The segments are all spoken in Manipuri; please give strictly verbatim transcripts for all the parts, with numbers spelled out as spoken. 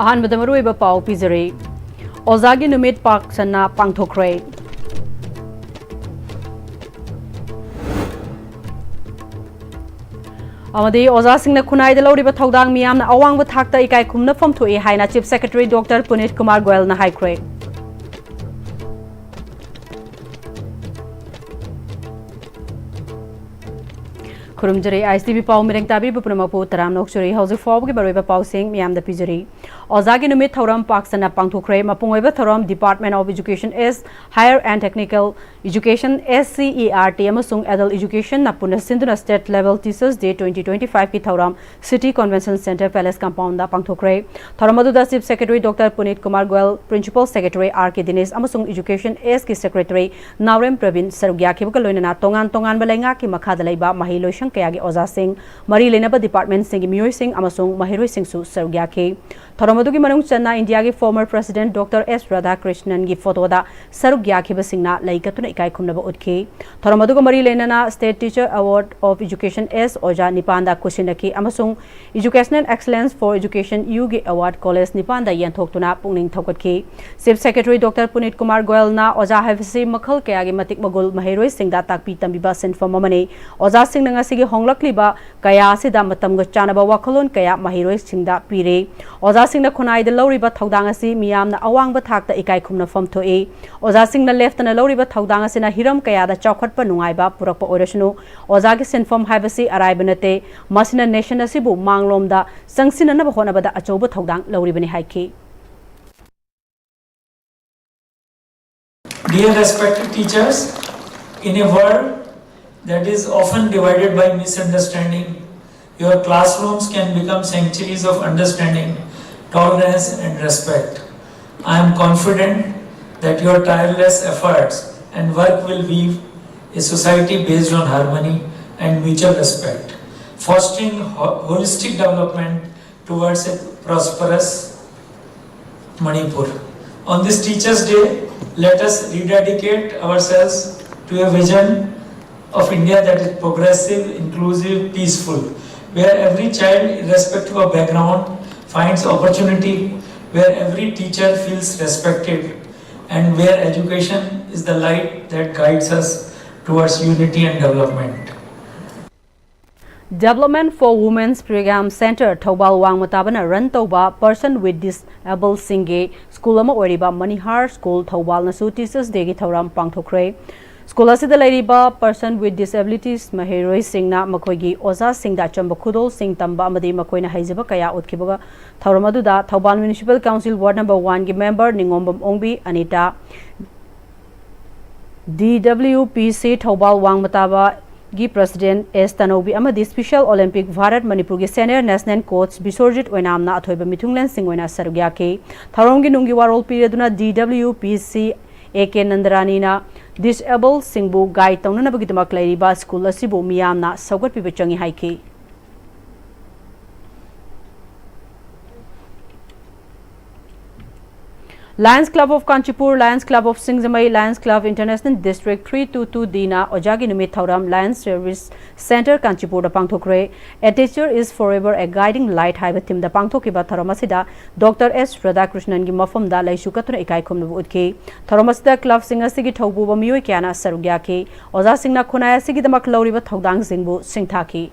ꯑꯍꯥꯟꯕꯗ ꯃꯔꯨꯑꯣꯏꯕ ꯄꯥꯎ ꯄꯤꯖꯔꯤ꯫ ꯑꯣꯖꯥꯒꯤ ꯅꯨꯃꯤꯠ ꯄꯥꯛ ꯁꯟꯅ ꯄꯥꯡꯊꯣꯛꯈ꯭ꯔꯦ꯫ ꯑꯃꯗꯤ ꯑꯣꯖꯥꯁꯤꯡꯅ ꯈꯨꯟꯅꯥꯏꯗ ꯂꯧꯔꯤꯕ ꯊꯧꯗꯥꯡ ꯃꯤꯌꯥꯝꯅ ꯑꯋꯥꯡꯕ ꯊꯥꯛꯇ ꯏꯀꯥꯏ ꯈꯨꯝꯅꯐꯝ ꯊꯣꯛꯏ ꯍꯥꯏꯅ Chief Secretary Doctor Puneet Kumar Goel ꯅ ꯍꯥꯏꯈ꯭ꯔꯦ꯫ ꯈꯨꯔꯨꯝꯖꯔꯤ꯫ ISTV ꯄꯥꯎ ꯃꯤꯔꯦꯡ ꯇꯥꯕꯤꯕ ꯄꯨꯝꯅꯃꯛꯄꯨ ꯇꯔꯥꯝꯅ ꯑꯣꯛꯆꯔꯤ꯫ ꯍꯧꯖꯤꯛ ꯐꯥꯎꯕꯒꯤ ꯃꯔꯨꯑꯣꯏꯕ ꯄꯥꯎꯁꯤꯡ ꯃꯤꯌꯥꯝꯗ ꯄꯤꯖꯔꯤ꯫ ꯑꯣꯖꯥꯒꯤ ꯅꯨꯃꯤꯠ ꯊꯧꯔꯝ ꯄꯥꯛ ꯁꯟꯅ ꯄꯥꯡꯊꯣꯛꯈ꯭ꯔꯦ꯫ ꯃꯄꯨꯡ ꯑꯣꯏꯕ ꯊꯧꯔꯝ Department of Education S, Higher and Technical Education, SCERT, ꯑꯃꯁꯨꯡ Adult Education ꯅ ꯄꯨꯟꯅ ꯁꯤꯟꯗꯨꯅ State Level Teachers Day twenty twenty-five ꯀꯤ ꯊꯧꯔꯝ City Convention Centre Palace Compound ꯗ ꯄꯥꯡꯊꯣꯛꯈ꯭ꯔꯦ꯫ ꯊꯧꯔꯝ ꯑꯗꯨꯗ Chief Secretary Doctor Puneet Kumar Goel, Principal Secretary R K Dinesh ꯑꯃꯁꯨꯡ Education S ꯀꯤ Secretary ꯅꯥꯎꯔꯦꯝ ꯄ꯭ꯔꯕꯤꯟ ꯁꯔꯨꯛ ꯌꯥꯈꯤꯕꯒ ꯂꯣꯏꯅꯅ ꯇꯣꯉꯥꯟ ꯇꯣꯉꯥꯟꯕ ꯂꯩꯉꯥꯛꯀꯤ ꯃꯈꯥꯗ ꯂꯩꯕ ꯃꯍꯩ ꯂꯣꯏꯁꯪ ꯀꯌꯥꯒꯤ ꯑꯣꯖꯥꯁꯤꯡ, ꯃꯔꯤ ꯂꯩꯅꯕ department ꯁꯤꯡꯒꯤ ꯃꯤꯑꯣꯏꯁꯤꯡ ꯑꯃꯁꯨꯡ ꯃꯍꯩꯔꯣꯏꯁꯤꯡꯁꯨ ꯁꯔꯨꯛ ꯌꯥꯈꯤ꯫ ꯊꯧꯔꯝ ꯑꯗꯨꯒꯤ ꯃꯅꯨꯡ ꯆꯟꯅ ꯏꯟꯗꯤꯌꯥꯒꯤ former President Doctor S Radhakrishnan ꯒꯤ photo ꯗ ꯁꯔꯨꯛ ꯌꯥꯈꯤꯕꯁꯤꯡꯅ ꯂꯩ ꯀꯠꯇꯨꯅ ꯏꯀꯥꯏ ꯈꯨꯝꯅꯕ ꯎꯠꯈꯤ꯫ ꯊꯧꯔꯝ ꯑꯗꯨꯒ ꯃꯔꯤ ꯂꯩꯅꯅ State Teacher Award of Education S ꯑꯣꯖꯥ ꯅꯤꯄꯥꯟꯗ ꯈꯨꯠꯁꯤꯟꯅꯈꯤ ꯑꯃꯁꯨꯡ Educational Excellence for Education U ꯒꯤ award college ꯅꯤꯄꯥꯟꯗ ꯌꯦꯟꯊꯣꯛꯇꯨꯅ ꯄꯨꯛꯅꯤꯡ ꯊꯧꯒꯠꯈꯤ꯫ Chief Secretary Doctor Puneet Kumar Goel ꯅ ꯑꯣꯖꯥ ꯍꯥꯏꯕꯁꯤ ꯃꯈꯜ ꯀꯌꯥꯒꯤ ꯃꯇꯤꯛ ꯃꯒꯨꯜ ꯃꯍꯩꯔꯣꯏꯁꯤꯡꯗ ꯇꯥꯛꯄꯤ ꯇꯝꯕꯤꯕ ꯁꯤꯟꯐꯝ ꯑꯃꯅꯤ꯫ ꯑꯣꯖꯥꯁꯤꯡꯅ ꯉꯁꯤꯒꯤ ꯍꯣꯡꯂꯛꯂꯤꯕ ꯀꯌꯥ ꯑꯁꯤꯗ ꯃꯇꯝꯒ ꯆꯥꯟꯅꯕ ꯋꯥꯈꯜꯂꯣꯟ ꯀꯌꯥ ꯃꯍꯩꯔꯣꯏꯁꯤꯡꯗ ꯄꯤꯔꯤ꯫ ꯑꯣꯖꯥꯁꯤꯡꯅ ꯈꯨꯟꯅꯥꯏꯗ ꯂꯧꯔꯤꯕ ꯊꯧꯗꯥꯡ ꯑꯁꯤ ꯃꯤꯌꯥꯝꯅ ꯑꯋꯥꯡꯕ ꯊꯥꯛꯇ ꯏꯀꯥꯏ ꯈꯨꯝꯅꯐꯝ ꯊꯣꯛꯏ꯫ ꯑꯣꯖꯥꯁꯤꯡꯅ ꯂꯦꯞꯇꯅ ꯂꯧꯔꯤꯕ ꯊꯧꯗꯥꯡ ꯑꯁꯤꯅ ꯍꯤꯔꯝ ꯀꯌꯥꯗ ꯆꯥꯎꯈꯠꯄ ꯅꯨꯡꯉꯥꯏꯕ ꯄꯨꯔꯛꯄ ꯑꯣꯏꯔꯁꯅꯨ, ꯑꯣꯖꯥꯒꯤ ꯁꯤꯟꯐꯝ ꯍꯥꯏꯕꯁꯤ ꯑꯔꯥꯏꯕ ꯅꯠꯇꯦ꯫ ꯃꯁꯤꯅ nation ꯑꯁꯤꯕꯨ ꯃꯥꯡꯂꯣꯝꯗ ꯆꯪꯁꯤꯟꯅꯅꯕ ꯍꯣꯠꯅꯕꯗ ꯑꯆꯧꯕ ꯊꯧꯗꯥꯡ ꯂꯧꯔꯤꯕꯅꯤ ꯍꯥꯏꯈꯤ꯫ Dear respected teachers, in a world that is often divided by misunderstanding, your classrooms can become sanctuaries of understanding, tolerance, and respect. I am confident that your tireless efforts and work will weave a society based on harmony and mutual respect, fostering ho- holistic development towards a prosperous Manipur. On this Teachers' Day, let us rededicate ourselves to a vision of India that is progressive, inclusive, peaceful, where every child, irrespective of background, finds opportunity, where every teacher feels respected, and where education is the light that guides us towards unity and development. Development for Women's Program Center Thoubal ꯋꯥꯡꯃ ꯇꯥꯕꯅ run ꯇꯧꯕ Person with Disable ꯁꯤꯡꯒꯤ ꯁ꯭ꯀꯨꯜ ꯑꯃ ꯑꯣꯏꯔꯤꯕ ꯃꯅꯤꯍꯥꯔ ꯁ꯭ꯀꯨꯜ ꯊꯧꯕꯥꯜꯅꯁꯨ Teachers Dayꯒꯤ ꯊꯧꯔꯝ ꯄꯥꯡꯊꯣꯛꯈ꯭ꯔꯦ꯫ ꯁ꯭ꯀꯨꯜ ꯑꯁꯤꯗ ꯂꯩꯔꯤꯕ Person with Disabilities ꯃꯍꯩꯔꯣꯏꯁꯤꯡꯅ ꯃꯈꯣꯏꯒꯤ ꯑꯣꯖꯥꯁꯤꯡꯗ ꯑꯆꯝꯕ ꯈꯨꯗꯣꯜꯁꯤꯡ ꯇꯝꯕ ꯑꯃꯗꯤ ꯃꯈꯣꯏꯅ ꯍꯩꯖꯕ ꯀꯌꯥ ꯎꯠꯈꯤꯕꯒ ꯊꯧꯔꯝ ꯑꯗꯨꯗ Thoubal Municipal Council Ward Number Oneꯒꯤ member ꯅꯤꯉꯣꯝꯕꯝ ꯑꯣꯡꯕꯤ ꯑꯅꯤꯇꯥ, DWPC ꯊꯧꯕꯥꯜ ꯋꯥꯡꯃ ꯇꯥꯕꯒꯤ President S ꯇꯅꯧꯕꯤ ꯑꯃꯗꯤ Special Olympic ꯚꯥꯔꯠ ꯃꯅꯤꯄꯨꯔꯒꯤ Senior National Coach ꯕꯤꯁ꯭ꯋꯔꯖꯤꯠ ꯑꯣꯏꯅꯥꯝꯅ ꯑꯊꯣꯏꯕ ꯃꯤꯊꯨꯡꯂꯦꯟꯁꯤꯡ ꯑꯣꯏꯅ ꯁꯔꯨꯛ ꯌꯥꯈꯤ꯫ ꯊꯧꯔꯝꯒꯤ ꯅꯨꯡꯒꯤ ꯋꯥꯔꯣꯜ ꯄꯤꯔꯗꯨꯅ DWPC A K ꯅꯟꯗꯔꯥꯅꯤꯅ Disable ꯁꯤꯡꯕꯨ guide ꯇꯧꯅꯅꯕꯒꯤꯗꯃꯛ ꯂꯩꯔꯤꯕ ꯁ꯭ꯀꯨꯜ ꯑꯁꯤꯕꯨ ꯃꯤꯌꯥꯝꯅ ꯁꯧꯒꯠꯄꯤꯕ ꯆꯪꯏ ꯍꯥꯏꯈꯤ꯫ Lions Club of Kanchipur, Lions Club of Singjamei, Lions Club International District three two two Dꯅ ꯑꯣꯖꯥꯒꯤ ꯅꯨꯃꯤꯠ ꯊꯧꯔꯝ Lions Service Center ꯀꯥꯟꯆꯤꯄꯨꯔꯗ ꯄꯥꯡꯊꯣꯛꯈ꯭ꯔꯦ꯫ A Teacher is Forever a Guiding Light ꯍꯥꯏꯕ themeꯗ ꯄꯥꯡꯊꯣꯛꯈꯤꯕ ꯊꯧꯔꯝ ꯑꯁꯤꯗ Doctor S ꯔꯥꯙꯥꯀ꯭ꯔꯤꯁꯅꯟꯒꯤ ꯃꯐꯝꯗ ꯂꯩꯁꯨ ꯀꯠꯇꯨꯅ ꯏꯀꯥꯏ ꯈꯨꯝꯅꯕ ꯎꯠꯈꯤ꯫ ꯊꯧꯔꯝ ꯑꯁꯤꯗ clubꯁꯤꯡ ꯑꯁꯤꯒꯤ ꯊꯧꯄꯨꯕ ꯃꯤꯑꯣꯏ ꯀꯌꯥꯅ ꯁꯔꯨꯛ ꯌꯥꯈꯤ꯫ ꯑꯣꯖꯥꯁꯤꯡꯅ ꯈꯨꯟꯅꯥꯏ ꯑꯁꯤꯒꯤꯗꯃꯛ ꯂꯧꯔꯤꯕ ꯊꯧꯗꯥꯡꯁꯤꯡꯕꯨ ꯁꯤꯡꯊꯥꯈꯤ꯫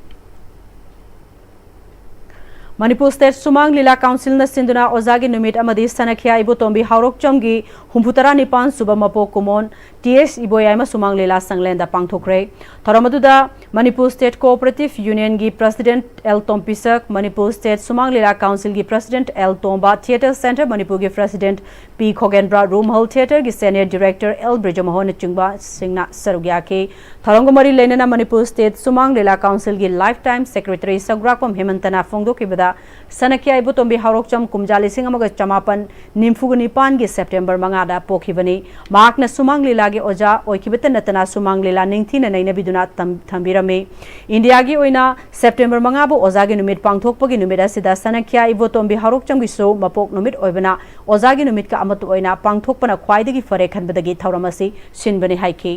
Manipur State ꯁꯨꯃꯥꯡ ꯂꯤꯂꯥ Councilꯅ ꯁꯤꯟꯗꯨꯅ ꯑꯣꯖꯥꯒꯤ ꯅꯨꯃꯤꯠ ꯑꯃꯗꯤ ꯁꯅꯈꯤꯌꯥ ꯏꯕꯣꯇꯣꯝꯕꯤ ꯍꯧꯔꯣꯛꯆꯝꯒꯤ ꯍꯨꯝꯐꯨꯇꯔꯥ ꯅꯤꯄꯥꯟ ꯁꯨꯕ ꯃꯄꯣꯛ ꯀꯨꯝꯑꯣꯟ T S ꯏꯕꯣꯌꯥꯏꯃ ꯁꯨꯃꯥꯡ ꯂꯤꯂꯥ ꯁꯪꯂꯦꯟꯗ ꯄꯥꯡꯊꯣꯛꯈ꯭ꯔꯦ꯫ ꯊꯧꯔꯝ ꯑꯗꯨꯗ Manipur State Cooperative Unionꯒꯤ President L ꯇꯣꯝꯄꯤꯁꯛ, Manipur State ꯁꯨꯃꯥꯡ ꯂꯤꯂꯥ Councilꯒꯤ President L ꯇꯣꯝꯕ, Theatre Centre ꯃꯅꯤꯄꯨꯔꯒꯤ President P ꯈꯣꯒꯦꯟꯕ꯭ꯔꯥ, ꯔꯨꯃꯍꯜ Theatreꯒꯤ Senior Director L ꯕ꯭ꯔꯤꯖꯃꯣꯍꯟꯅꯆꯤꯡꯕꯁꯤꯡꯅ ꯁꯔꯨꯛ ꯌꯥꯈꯤ꯫ ꯊꯧꯔꯝꯒ ꯃꯔꯤ ꯂꯩꯅꯅ Manipur State ꯁꯨꯃꯥꯡ ꯂꯤꯂꯥ Councilꯒꯤ Lifetime Secretary ꯁꯒ꯭ꯔꯥꯛꯄꯝ ꯍꯦꯃꯟꯇꯅ ꯐꯣꯡꯗꯣꯛꯈꯤꯕꯗ, ꯁꯅꯈꯤꯌꯥ ꯏꯕꯣꯇꯣꯝꯕꯤ ꯍꯧꯔꯣꯛꯆꯝ ꯀꯨꯝꯖꯥ ꯂꯤꯁꯤꯡ ꯑꯃꯒ ꯆꯃꯥꯄꯟ ꯅꯤꯐꯨꯒ ꯅꯤꯄꯥꯟꯒꯤ September ꯃꯉꯥꯗ ꯄꯣꯛꯈꯤꯕꯅꯤ꯫ ꯃꯍꯥꯛꯅ ꯁꯨꯃꯥꯡ ꯂꯤꯂꯥꯒꯤ ꯑꯣꯖꯥ ꯑꯣꯏꯈꯤꯕꯇ ꯅꯠꯇꯅ ꯁꯨꯃꯥꯡ ꯂꯤꯂꯥ ꯅꯤꯡꯊꯤꯅ ꯅꯩꯅꯕꯤꯗꯨꯅ ꯇꯝ-, ꯊꯝꯕꯤꯔꯝꯃꯤ꯫ ꯏꯟꯗꯤꯌꯥꯒꯤ ꯑꯣꯏꯅ September ꯃꯉꯥꯕꯨ ꯑꯣꯖꯥꯒꯤ ꯅꯨꯃꯤꯠ ꯄꯥꯡꯊꯣꯛꯄꯒꯤ ꯅꯨꯃꯤꯠ ꯑꯁꯤꯗ ꯁꯅꯈꯤꯌꯥ ꯏꯕꯣꯇꯣꯝꯕꯤ ꯍꯧꯔꯣꯛꯆꯝꯒꯤꯁꯨ ꯃꯄꯣꯛ ꯅꯨꯃꯤꯠ ꯑꯣꯏꯕꯅ ꯑꯣꯖꯥꯒꯤ ꯅꯨꯃꯤꯠꯀ ꯑꯃꯠꯇ ꯑꯣꯏꯅ ꯄꯥꯡꯊꯣꯛꯄꯅ ꯈ꯭ꯋꯥꯏꯗꯒꯤ ꯐꯔꯦ ꯈꯟꯕꯗꯒꯤ ꯊꯧꯔꯝ ꯑꯁꯤ ꯁꯤꯟꯕꯅꯤ ꯍꯥꯏꯈꯤ꯫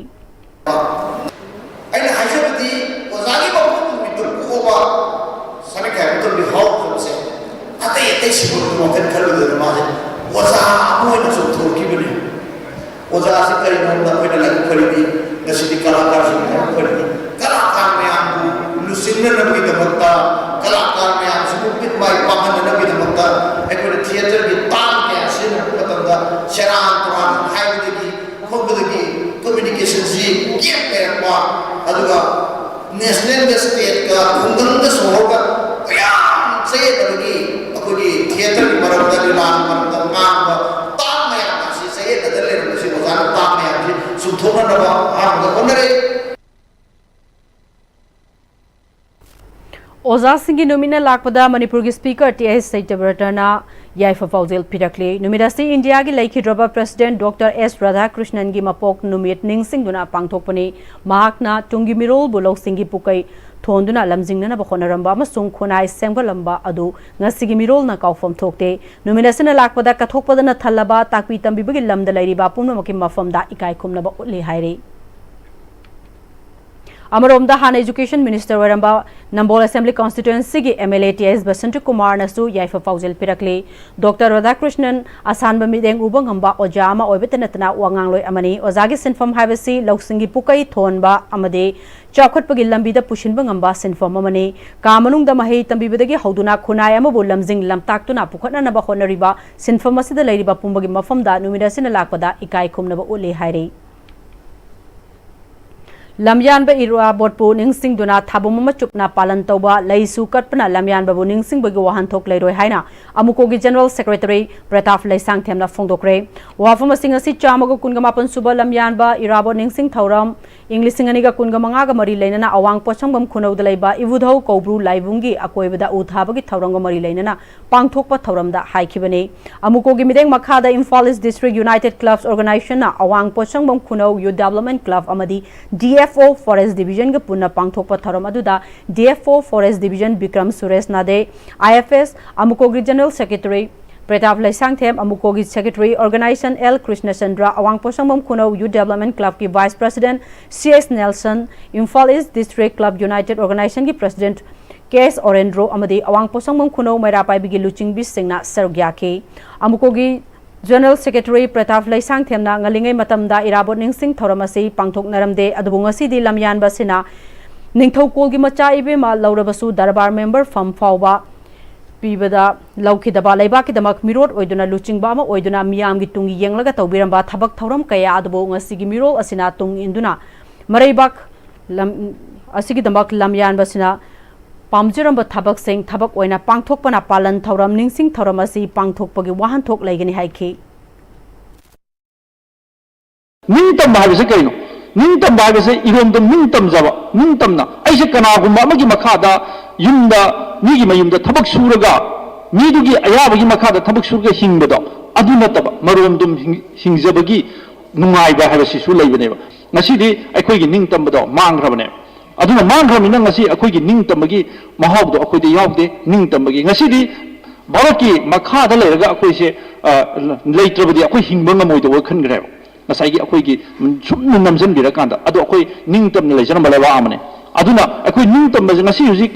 ꯑꯩꯅ ꯍꯥꯏꯖꯕꯗꯤ ꯑꯣꯖꯥꯒꯤ ꯃꯄꯣꯛ ꯅꯨꯃꯤꯠꯇ ꯄꯣꯛꯑꯕ ꯁꯅꯈꯤꯌꯥ ꯏꯕꯣꯇꯣꯝꯕꯤ ꯍꯧꯔꯣꯛꯆꯝꯁꯦ ꯑꯇꯩ ꯁꯤꯕꯨ ꯋꯥꯈꯜ ꯈꯜꯂꯨꯗꯅ ꯃꯥꯁꯦ ꯑꯣꯖꯥ ꯑꯃ ꯑꯣꯏꯅ ꯆꯣꯡꯊꯣꯛꯈꯤꯕꯅꯤ꯫ ꯑꯣꯖꯥꯁꯤ ꯀꯔꯤꯅꯣ ꯍꯥꯏꯕꯗ ꯑꯩꯈꯣꯏꯅ ꯂꯥꯏꯕꯛ ꯐꯔꯤꯗꯤ ꯉꯁꯤꯗꯤ ꯀꯂꯥꯀꯥꯔꯁꯤꯡ ꯂꯥꯏꯕꯛ ꯐꯔꯤꯗꯤ ꯀꯂꯥꯀꯥꯔ ꯃꯌꯥꯝꯕꯨ ꯂꯨꯆꯤꯡꯅꯅꯕꯒꯤꯗꯃꯛꯇ, ꯀꯂꯥꯀꯥꯔ ꯃꯌꯥꯝꯁꯤꯕꯨ ꯃꯤꯠ ꯃꯥꯏ ꯄꯥꯡꯍꯟꯅꯅꯕꯒꯤꯗꯃꯛꯇ ꯑꯩꯈꯣꯏꯅ ꯊꯤꯌꯦꯇꯔꯒꯤ ꯇꯥꯡ ꯀꯌꯥ ꯁꯤꯖꯤꯟꯅꯔꯛꯄ ꯃꯇꯝꯗ ꯁꯦꯔꯥꯟ ꯇꯨꯔꯥꯟ ꯍꯥꯏꯕꯗꯒꯤ ꯈꯣꯠꯄꯗꯒꯤ ꯀꯝꯃ꯭ꯌꯨꯅꯤꯀꯦꯁꯟꯁꯤ ꯒꯦꯞ ꯂꯩꯔꯛꯄ, ꯑꯗꯨꯒ ꯅꯦꯁꯅꯦꯜꯒ ꯁ꯭ꯇꯦꯠꯀ ꯈꯨꯡꯒꯪꯒ ꯁꯣꯍꯣꯔꯒ ꯃꯌꯥꯝ ꯆꯌꯦꯠꯅꯕꯒꯤ ꯑꯩꯈꯣꯏꯒꯤ ꯊꯤꯌꯦꯇꯔꯒꯤ ꯃꯔꯝꯗ, ꯂꯤꯂꯥꯒꯤ ꯃꯔꯝꯗ ꯉꯥꯡꯕ ꯇꯥꯡ ꯃꯌꯥꯝ ꯑꯁꯤ ꯆꯌꯦꯠꯅꯗ ꯂꯩꯔꯝꯕꯁꯤ ꯑꯣꯖꯥꯅ ꯇꯥꯡ ꯃꯌꯥꯝꯁꯤ ꯆꯨꯝꯊꯣꯛꯅꯅꯕ ꯑꯍꯥꯟꯕꯗ ꯍꯣꯠꯅꯔꯛꯏ꯫ ꯑꯣꯖꯥꯁꯤꯡꯒꯤ ꯅꯨꯃꯤꯠꯅ ꯂꯥꯛꯄꯗ ꯃꯅꯤꯄꯨꯔꯒꯤ ꯁ꯭ꯄꯤꯀꯔ ꯇꯤ ꯑꯩꯆ ꯁꯇ꯭ꯌꯕ꯭ꯔꯇꯅ ꯌꯥꯏꯐ ꯄꯥꯎꯖꯦꯜ ꯄꯤꯔꯛꯂꯤ꯫ ꯅꯨꯃꯤꯠ ꯑꯁꯤ ꯏꯟꯗꯤꯌꯥꯒꯤ ꯂꯩꯈꯤꯗ꯭ꯔꯕ ꯄ꯭ꯔꯁꯤꯗꯦꯟꯠ ꯗꯣꯛꯇꯔ ꯑꯦꯁ ꯔꯥꯙꯥꯀ꯭ꯔꯤꯁꯅꯟꯒꯤ ꯃꯄꯣꯛ ꯅꯨꯃꯤꯠ ꯅꯤꯡꯁꯤꯡꯗꯨꯅ ꯄꯥꯡꯊꯣꯛꯄꯅꯤ꯫ ꯃꯍꯥꯛꯅ ꯇꯨꯡꯒꯤ ꯃꯤꯔꯣꯜꯕꯨ ꯂꯧꯁꯤꯡꯒꯤ ꯄꯨꯀꯩ ꯊꯣꯟꯗꯨꯅ ꯂꯝꯖꯤꯡꯅꯅꯕ ꯍꯣꯠꯅꯔꯝꯕ ꯑꯃꯁꯨꯡ ꯈꯨꯟꯅꯥꯏ ꯁꯦꯝꯒꯠꯂꯝꯕ ꯑꯗꯨ ꯉꯁꯤꯒꯤ ꯃꯤꯔꯣꯜꯅ ꯀꯥꯎꯐꯝ ꯊꯣꯛꯇꯦ꯫ ꯅꯨꯃꯤꯠ ꯑꯁꯤꯅ ꯂꯥꯛꯄꯗ ꯀꯠꯊꯣꯛꯄꯗꯅ ꯊꯜꯂꯕ ꯇꯥꯛꯄꯤ ꯇꯝꯕꯤꯕꯒꯤ ꯂꯝꯗ ꯂꯩꯔꯤꯕ ꯄꯨꯝꯅꯃꯛꯀꯤ ꯃꯐꯝꯗ ꯏꯀꯥꯏ ꯈꯨꯝꯅꯕ ꯎꯠꯂꯤ ꯍꯥꯏꯔꯤ꯫ ꯑꯃꯔꯣꯝꯗ, ꯍꯥꯟꯅ ꯏꯖꯨꯀꯦꯁꯟ ꯃꯤꯅꯤꯁꯇꯔ ꯑꯣꯏꯔꯝꯕ ꯅꯝꯕꯣꯜ ꯑꯦꯁꯦꯝꯕ꯭ꯂꯤ ꯀꯟꯁꯇꯤꯇ꯭ꯋꯦꯟꯁꯤꯒꯤ M L A T H Basanta ꯀꯨꯃꯥꯔꯅꯁꯨ ꯌꯥꯏꯐ ꯄꯥꯎꯖꯦꯜ ꯄꯤꯔꯛꯂꯤ꯫ ꯗꯣꯛꯇꯔ ꯔꯥꯙꯥꯀ꯭ꯔꯤꯁꯅꯟ ꯑꯁꯥꯟꯕ ꯃꯤꯠꯌꯦꯡ ꯎꯕ ꯉꯝꯕ ꯑꯣꯖꯥ ꯑꯃ ꯑꯣꯏꯕꯇ ꯅꯠꯇꯅ ꯋꯥꯉꯥꯡꯂꯣꯏ ꯑꯃꯅꯤ꯫ ꯑꯣꯖꯥꯒꯤ ꯁꯤꯟꯐꯝ ꯍꯥꯏꯕꯁꯤ ꯂꯧꯁꯤꯡꯒꯤ ꯄꯨꯀꯩ ꯊꯣꯟꯕ ꯑꯃꯗꯤ ꯆꯥꯎꯈꯠꯄꯒꯤ ꯂꯝꯕꯤꯗ ꯄꯨꯁꯤꯟꯕ ꯉꯝꯕ ꯁꯤꯟꯐꯝ ꯑꯃꯅꯤ꯫ ꯀꯥ ꯃꯅꯨꯡꯗ ꯃꯍꯩ ꯇꯝꯕꯤꯕꯗꯒꯤ ꯍꯧꯗꯨꯅ ꯈꯨꯟꯅꯥꯏ ꯑꯃꯕꯨ ꯂꯝꯖꯤꯡ ꯂꯝꯇꯥꯛꯇꯨꯅ ꯄꯨꯈꯠꯅꯅꯕ ꯍꯣꯠꯅꯔꯤꯕ ꯁꯤꯟꯐꯝ ꯑꯁꯤꯗ ꯂꯩꯔꯤꯕ ꯄꯨꯝꯕꯒꯤ ꯃꯐꯝꯗ ꯅꯨꯃꯤꯠ ꯑꯁꯤꯅ ꯂꯥꯛꯄꯗ ꯏꯀꯥꯏ ꯈꯨꯝꯅꯕ ꯎꯠꯂꯤ ꯍꯥꯏꯔꯤ꯫ ꯂꯝꯌꯥꯟꯕ ꯏꯔꯥꯕꯣꯠꯄꯨ ꯅꯤꯡꯁꯤꯡꯗꯨꯅ ꯊꯥꯕꯨꯝ ꯑꯃ ꯆꯨꯞꯅ ꯄꯥꯂꯟ ꯇꯧꯕ, ꯂꯩꯁꯨ ꯀꯠꯄꯅ ꯂꯝꯌꯥꯟꯕꯕꯨ ꯅꯤꯡꯁꯤꯡꯕꯒꯤ ꯋꯥꯍꯟꯊꯣꯛ ꯂꯩꯔꯣꯏ ꯍꯥꯏꯅ ꯑꯃꯨꯀꯣꯒꯤ ꯖꯦꯅꯔꯦꯜ ꯁꯦꯀ꯭ꯔꯦꯇꯔꯤ ꯄ꯭ꯔꯇꯥꯞ ꯂꯩꯁꯥꯡꯊꯦꯝꯅ ꯐꯣꯡꯗꯣꯛꯈ꯭ꯔꯦ꯫ ꯋꯥꯐꯝ ꯑꯁꯤ ꯉꯁꯤ ꯆꯥꯝꯃꯒ ꯀꯨꯟꯒ ꯃꯥꯄꯟ ꯁꯨꯕ ꯂꯝꯌꯥꯟꯕ ꯏꯔꯥꯕꯣꯠ ꯅꯤꯡꯁꯤꯡ ꯊꯧꯔꯝ, ꯏꯪ ꯂꯤꯁꯤꯡ ꯑꯅꯤꯒ ꯀꯨꯟꯒ ꯃꯉꯥꯒ ꯃꯔꯤ ꯂꯩꯅꯅ ꯑꯋꯥꯡ ꯄꯣꯠꯁꯪꯕꯝ ꯈꯨꯅꯧꯗ ꯂꯩꯕ ꯏꯕꯨꯙꯧ ꯀꯧꯕ꯭ꯔꯨ ꯂꯥꯏꯕꯨꯡꯒꯤ ꯑꯀꯣꯏꯕꯗ ꯎ ꯊꯥꯕꯒꯤ ꯊꯧꯔꯝꯒ ꯃꯔꯤ ꯂꯩꯅꯅ ꯄꯥꯡꯊꯣꯛꯄ ꯊꯧꯔꯝꯗ ꯍꯥꯏꯈꯤꯕꯅꯤ꯫ ꯑꯃꯨꯀꯣꯒꯤ ꯃꯤꯠꯌꯦꯡ ꯃꯈꯥꯗ ꯏꯝꯐꯥꯜ ꯏꯁ ꯗꯤꯁꯇ꯭ꯔꯤꯛ ꯌꯨꯅꯥꯏꯇꯦꯗ ꯀ꯭ꯂꯕꯁ ꯑꯣꯔꯒꯅꯥꯏꯖꯦꯁꯟꯅ ꯑꯋꯥꯡ Potshangbam Khunou youth development club ꯑꯃꯗꯤ ꯗꯤ ꯑꯦꯐ ꯑꯣ ꯐꯣꯔꯦꯁ꯭ꯠ ꯗꯤꯕꯤꯖꯟꯒ ꯄꯨꯟꯅ ꯄꯥꯡꯊꯣꯛꯄ ꯊꯧꯔꯝ ꯑꯗꯨꯗ D F O forest division Bikram Suresh Nade, I F S, ꯑꯃꯨꯀꯣꯒꯤ ꯖꯦꯅꯔꯦꯜ ꯁꯦꯀ꯭ꯔꯦꯇꯔꯤ ꯄ꯭ꯔꯇꯥꯞ ꯂꯩꯁꯥꯡꯊꯦꯝ, ꯑꯃꯨꯀꯣꯒꯤ secretary organization L Krishnachandra, Awang Potshangbam Khunou youth development ꯀ꯭ꯂꯕꯀꯤ vice president C S Nelson, Imphal east district club united ꯑꯣꯔꯒꯅꯥꯏꯖꯦꯁꯟꯒꯤ ꯄ꯭ꯔꯁꯤꯗꯦꯟꯠ ꯀꯦ ꯑꯦꯁ ꯑꯣꯔꯦꯟꯗ꯭ꯔꯣ ꯑꯃꯗꯤ ꯑꯋꯥꯡ ꯄꯣꯠꯁꯪꯕꯝ ꯈꯨꯅꯧ ꯃꯩꯔꯥ ꯄꯥꯏꯕꯤꯒꯤ ꯂꯨꯆꯤꯡꯕꯤꯁꯤꯡꯅ ꯁꯔꯨꯛ ꯌꯥꯈꯤ꯫ ꯑꯃꯨꯀꯣꯒꯤ General Secretary ꯄ꯭ꯔꯇꯥꯞ ꯂꯩꯁꯥꯡꯊꯦꯝꯅ ꯉꯜꯂꯤꯉꯩ ꯃꯇꯝꯗ ꯏꯔꯥꯕꯣꯠ ꯅꯤꯡꯁꯤꯡ ꯊꯧꯔꯝ ꯑꯁꯤ ꯄꯥꯡꯊꯣꯛꯅꯔꯝꯗꯦ, ꯑꯗꯨꯕꯨ ꯉꯁꯤꯗꯤ ꯂꯝꯌꯥꯟꯕ ꯑꯁꯤꯅ ꯅꯤꯡꯊꯧꯀꯣꯜꯒꯤ ꯃꯆꯥ ꯏꯕꯦꯝꯃ ꯂꯧꯔꯕꯁꯨ ꯗꯔꯕꯥꯔ ꯃꯦꯝꯕꯔ ꯐꯝ ꯐꯥꯎꯕ ꯄꯤꯕꯗ ꯂꯧꯈꯤꯗꯕ ꯂꯩꯕꯥꯛꯀꯤꯗꯃꯛ ꯃꯤꯔꯣꯠ ꯑꯣꯏꯗꯨꯅ ꯂꯨꯆꯤꯡꯕ ꯑꯃ ꯑꯣꯏꯗꯨꯅ ꯃꯤꯌꯥꯝꯒꯤ ꯇꯨꯡꯒꯤ ꯌꯦꯡꯂꯒ ꯇꯧꯕꯤꯔꯝꯕ ꯊꯕꯛ ꯊꯧꯔꯝ ꯀꯌꯥ ꯑꯗꯨꯕꯨ ꯉꯁꯤꯒꯤ ꯃꯤꯔꯣꯜ ꯑꯁꯤꯅ ꯇꯨꯡ ꯏꯟꯗꯨꯅ ꯃꯔꯩꯕꯥꯛ ꯂꯝ ꯑꯁꯤꯒꯤꯗꯃꯛ ꯂꯝꯌꯥꯟꯕꯁꯤꯅ ꯄꯥꯝꯖꯔꯝꯕ ꯊꯕꯛꯁꯤꯡ ꯊꯕꯛ ꯑꯣꯏꯅ ꯄꯥꯡꯊꯣꯛꯄꯅ ꯄꯥꯂꯟ ꯊꯧꯔꯝ, ꯅꯤꯡꯁꯤꯡ ꯊꯧꯔꯝ ꯑꯁꯤ ꯄꯥꯡꯊꯣꯛꯄꯒꯤ ꯋꯥꯍꯟꯊꯣꯛ ꯂꯩꯒꯅꯤ ꯍꯥꯏꯈꯤ꯫ ꯅꯤꯡꯇꯝꯕ ꯍꯥꯏꯕꯁꯤ ꯀꯩꯅꯣ? ꯅꯤꯡꯇꯝꯕ ꯍꯥꯏꯕꯁꯤ ꯏꯔꯣꯝꯗ ꯅꯤꯡꯇꯝꯖꯕ, ꯅꯤꯡꯇꯝꯅ ꯑꯩꯁꯦ ꯀꯅꯥꯒꯨꯝꯕ ꯑꯃꯒꯤ ꯃꯈꯥꯗ, ꯌꯨꯝꯗ, ꯃꯤꯒꯤ ꯃꯌꯨꯝꯗ ꯊꯕꯛ ꯁꯨꯔꯒ, ꯃꯤꯗꯨꯒꯤ ꯑꯌꯥꯕꯒꯤ ꯃꯈꯥꯗ ꯊꯕꯛ ꯁꯨꯔꯒ ꯍꯤꯡꯕꯗꯣ, ꯑꯗꯨ ꯅꯠꯇꯕ, ꯃꯔꯣꯝꯗꯣꯝ ꯍꯤꯡ-, ꯍꯤꯡꯖꯕꯒꯤ ꯅꯨꯡꯉꯥꯏꯕ ꯍꯥꯏꯕꯁꯤꯁꯨ ꯂꯩꯕꯅꯦꯕ꯫ ꯉꯁꯤꯗꯤ ꯑꯩꯈꯣꯏꯒꯤ ꯅꯤꯡꯇꯝꯕꯗꯣ ꯃꯥꯡꯈ꯭ꯔꯕꯅꯦꯕ꯫ ꯑꯗꯨꯅ ꯃꯥꯡꯈ꯭ꯔꯕꯅꯤꯅ ꯉꯁꯤ ꯑꯩꯈꯣꯏꯒꯤ ꯅꯤꯡꯇꯝꯕꯒꯤ ꯃꯍꯥꯎꯗꯣ ꯑꯩꯈꯣꯏꯗ ꯌꯥꯎꯗꯦ꯫ ꯅꯤꯡꯇꯝꯕꯒꯤ ꯉꯁꯤꯗꯤ ꯚꯥꯔꯠꯀꯤ ꯃꯈꯥꯗ ꯂꯩꯔꯒ ꯑꯩꯈꯣꯏꯁꯦ, ꯑ, ꯂꯩꯇ꯭ꯔꯕꯗꯤ ꯑꯩꯈꯣꯏ ꯍꯤꯡꯕ ꯉꯝꯃꯣꯏꯗꯧꯕ ꯈꯟꯈ꯭ꯔꯦꯕ꯫ ꯉꯁꯥꯏꯒꯤ ꯑꯩꯈꯣꯏꯒꯤ ꯁꯨꯝ ꯅꯝꯁꯤꯟꯕꯤꯔꯀꯥꯟꯗ, ꯑꯗꯣ ꯑꯩꯈꯣꯏ ꯅꯤꯡꯇꯝꯅ ꯂꯩꯖꯔꯝꯕ ꯂꯩꯕꯥꯛ ꯑꯃꯅꯦ꯫ ꯑꯗꯨꯅ ꯑꯩꯈꯣꯏ ꯅꯤꯡꯇꯝꯕꯁꯦ ꯉꯁꯤ ꯍꯧꯖꯤꯛ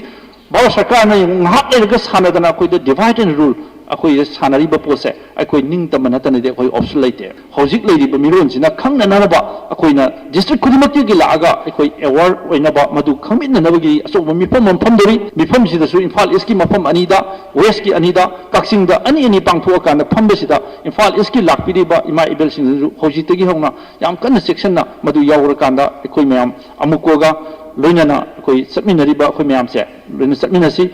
ꯚꯥꯔꯠ ꯁꯔꯀꯥꯔꯅ ꯌꯦꯡꯉꯨ, ꯉꯥꯏꯍꯥꯛ ꯂꯩꯔꯒ ꯁꯥꯟꯅꯗꯅ ꯑꯩꯈꯣꯏꯗ divide and rule ꯑꯩꯈꯣꯏꯗ ꯁꯥꯟꯅꯔꯤꯕ ꯄꯣꯠꯁꯦ ꯑꯩꯈꯣꯏ ꯅꯤꯡꯇꯝꯕ ꯅꯠꯇꯅꯗꯤ ꯑꯩꯈꯣꯏ option ꯂꯩꯇꯦ꯫ ꯍꯧꯖꯤꯛ ꯂꯩꯔꯤꯕ ꯃꯤꯔꯣꯟꯁꯤꯅ ꯈꯪꯅꯅꯕ ꯑꯩꯈꯣꯏꯅ district ꯈꯨꯗꯤꯡꯃꯛꯇꯒꯤ ꯂꯥꯛꯑꯒ ꯑꯩꯈꯣꯏ aware ꯑꯣꯏꯅꯕ, ꯃꯗꯨ ꯈꯪꯃꯤꯟꯅꯅꯕꯒꯤ ꯑꯆꯧꯕ ꯃꯤꯐꯝ ꯑꯃ ꯐꯝꯗꯣꯔꯤ꯫ ꯃꯤꯐꯝꯁꯤꯗꯁꯨ ꯏꯝꯐꯥꯜ ꯏꯁꯀꯤ ꯃꯐꯝ ꯑꯅꯤꯗ, ꯋꯦꯁꯀꯤ ꯑꯅꯤꯗ, ꯀꯛꯆꯤꯡꯗ ꯑꯅꯤ ꯑꯅꯤ ꯄꯥꯡꯊꯣꯛꯑꯀꯥꯟꯗ ꯐꯝꯕꯁꯤꯗ ꯏꯝꯐꯥꯜ ꯏꯁꯀꯤ ꯂꯥꯛꯄꯤꯔꯤꯕ ꯏꯃꯥ ꯏꯕꯦꯜꯁꯤꯡꯅꯁꯨ ꯍꯧꯖꯤꯛꯇꯒꯤ ꯍꯧꯅ ꯌꯥꯝ ꯀꯟꯅ ꯆꯦꯛꯁꯤꯟꯅ ꯃꯗꯨ ꯌꯥꯎꯔꯀꯥꯟꯗ ꯑꯩꯈꯣꯏ ꯃꯌꯥꯝ ꯑꯃꯨꯛꯀꯣꯒ ꯂꯣꯏꯅꯅ ꯑꯩꯈꯣꯏ ꯆꯠꯃꯤꯟꯅꯔꯤꯕ ꯑꯩꯈꯣꯏ ꯃꯌꯥꯝꯁꯦ ꯂꯣꯏꯅ ꯆꯠꯃꯤꯟꯅꯁꯤ꯫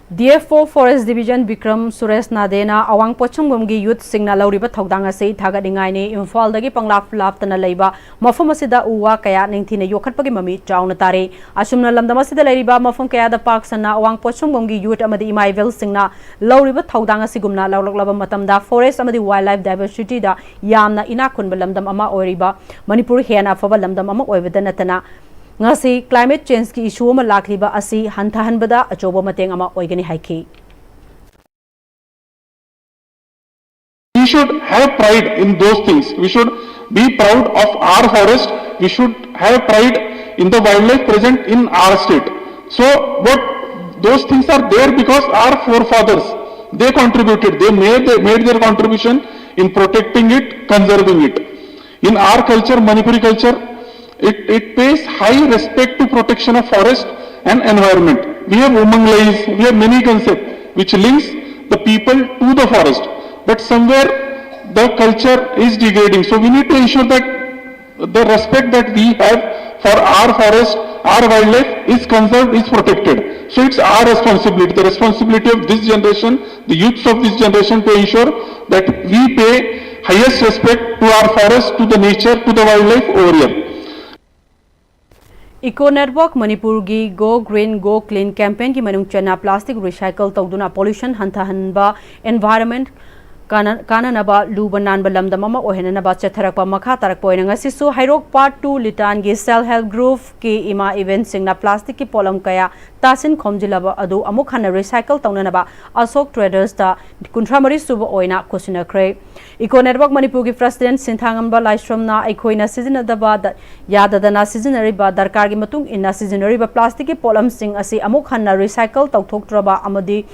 D F O Forest Division Bikram Suresh ꯅꯥꯗꯦꯅ ꯑꯋꯥꯡ ꯄꯣꯠꯁꯪꯕꯝꯒꯤ youthꯁꯤꯡꯅ ꯂꯧꯔꯤꯕ ꯊꯧꯗꯥꯡ ꯑꯁꯤ ꯊꯥꯒꯠꯅꯤꯡꯉꯥꯏꯅꯤ꯫ ꯏꯝꯐꯥꯜꯗꯒꯤ ꯄꯪꯂꯥꯞ ꯂꯥꯞꯇꯅ ꯂꯩꯕ ꯃꯐꯝ ꯑꯁꯤꯗ ꯎ ꯋꯥ ꯀꯌꯥ ꯅꯤꯡꯊꯤꯅ ꯌꯣꯛꯈꯠꯄꯒꯤ ꯃꯃꯤ ꯆꯥꯎꯅ ꯇꯥꯔꯤ꯫ ꯑꯁꯨꯝꯅ ꯂꯝꯗꯝ ꯑꯁꯤꯗ ꯂꯩꯔꯤꯕ ꯃꯐꯝ ꯀꯌꯥꯗ ꯄꯥꯛ ꯁꯟꯅ ꯑꯋꯥꯡ ꯄꯣꯠꯁꯪꯕꯝꯒꯤ youth ꯑꯃꯗꯤ ꯏꯃꯥ ꯏꯕꯦꯜꯁꯤꯡꯅ ꯂꯧꯔꯤꯕ ꯊꯧꯗꯥꯡ ꯑꯁꯤꯒꯨꯝꯅ ꯂꯧꯔꯛꯂꯕ ꯃꯇꯝꯗ forest ꯑꯃꯗꯤ wildlife diversityꯗ ꯌꯥꯝꯅ ꯏꯅꯥꯛ ꯈꯨꯟꯕ ꯂꯝꯗꯝ ꯑꯃ ꯑꯣꯏꯔꯤꯕ ꯃꯅꯤꯄꯨꯔ ꯍꯦꯟꯅ ꯑꯐꯕ ꯂꯝꯗꯝ ꯑꯃ ꯑꯣꯏꯕꯗ ꯅꯠꯇꯅ ꯉꯁꯤ climate changeꯀꯤ issue ꯑꯃ ꯂꯥꯛꯂꯤꯕ ꯑꯁꯤ ꯍꯟꯊꯍꯟꯕꯗ ꯑꯆꯧꯕ ꯃꯇꯦꯡ ꯑꯃ ꯑꯣꯏꯒꯅꯤ ꯍꯥꯏꯈꯤ꯫ We should have pride in those things. We should be proud of our forest. We should have pride in the wildlife present in our state. So what, those things are there because our forefathers, they contributed, they made, they made their contribution in protecting it, conserving it. In our culture, Manipuri culture, it, it pays high respect to protection of forest and environment. We have Umang Lais, we have many concepts which links the people to the forest. But somewhere the culture is degrading. So we need to ensure that the respect that we have for our forest, our wildlife is conserved, is protected. So it's our responsibility, the responsibility of this generation, the youths of this generation, to ensure that we pay highest respect to our forest, to the nature, to the wildlife over here. Eco Network ꯃꯅꯤꯄꯨꯔꯒꯤ Go Green Go Clean campaignꯒꯤ ꯃꯅꯨꯡ ꯆꯟꯅ plastic recycle ꯇꯧꯗꯨꯅ pollution ꯍꯟꯊꯍꯟꯕ, environment ꯀꯥꯟꯅ-, ꯀꯥꯟꯅꯅꯕ ꯂꯨꯕ ꯅꯥꯟꯕ ꯂꯝꯗꯝ ꯑꯃ ꯑꯣꯏꯍꯟꯅꯅꯕ ꯆꯠꯊꯔꯛꯄ ꯃꯈꯥ ꯇꯥꯔꯛꯄ ꯑꯣꯏꯅ ꯉꯁꯤꯁꯨ ꯍꯩꯔꯣꯛ Part Two ꯂꯤꯇꯥꯟꯒꯤ Self Help Groupꯀꯤ ꯏꯃꯥ ꯏꯕꯦꯟꯁꯤꯡꯅ plasticꯀꯤ ꯄꯣꯠꯂꯝ ꯀꯌꯥ ꯇꯥꯁꯤꯟ ꯈꯣꯝꯖꯤꯜꯂꯕ ꯑꯗꯨ ꯑꯃꯨꯛ ꯍꯟꯅ recycle ꯇꯧꯅꯅꯕ ꯑꯁꯣꯛ Tradersꯇ ꯀꯨꯟꯊ꯭ꯔꯥ ꯃꯔꯤ ꯁꯨꯕ ꯑꯣꯏꯅ ꯈꯨꯠꯁꯤꯟꯅꯈ꯭ꯔꯦ꯫ Eco Network ꯃꯅꯤꯄꯨꯔꯒꯤ President ꯁꯤꯟꯊꯥꯉꯝꯕ ꯂꯥꯏꯁ꯭ꯔꯝꯅ ꯑꯩꯈꯣꯏꯅ ꯁꯤꯖꯤꯟꯅꯗꯕ ꯗ-, ꯌꯥꯗꯗꯅ ꯁꯤꯖꯤꯟꯅꯔꯤꯕ, ꯗꯔꯀꯥꯔꯒꯤ ꯃꯇꯨꯡ ꯏꯟꯅ ꯁꯤꯖꯤꯟꯅꯔꯤꯕ plasticꯀꯤ ꯄꯣꯠꯂꯝꯁꯤꯡ ꯑꯁꯤ ꯑꯃꯨꯛ ꯍꯟꯅ recycle ꯇꯧꯊꯣꯛꯇ꯭ꯔꯕ ꯑꯃꯗꯤ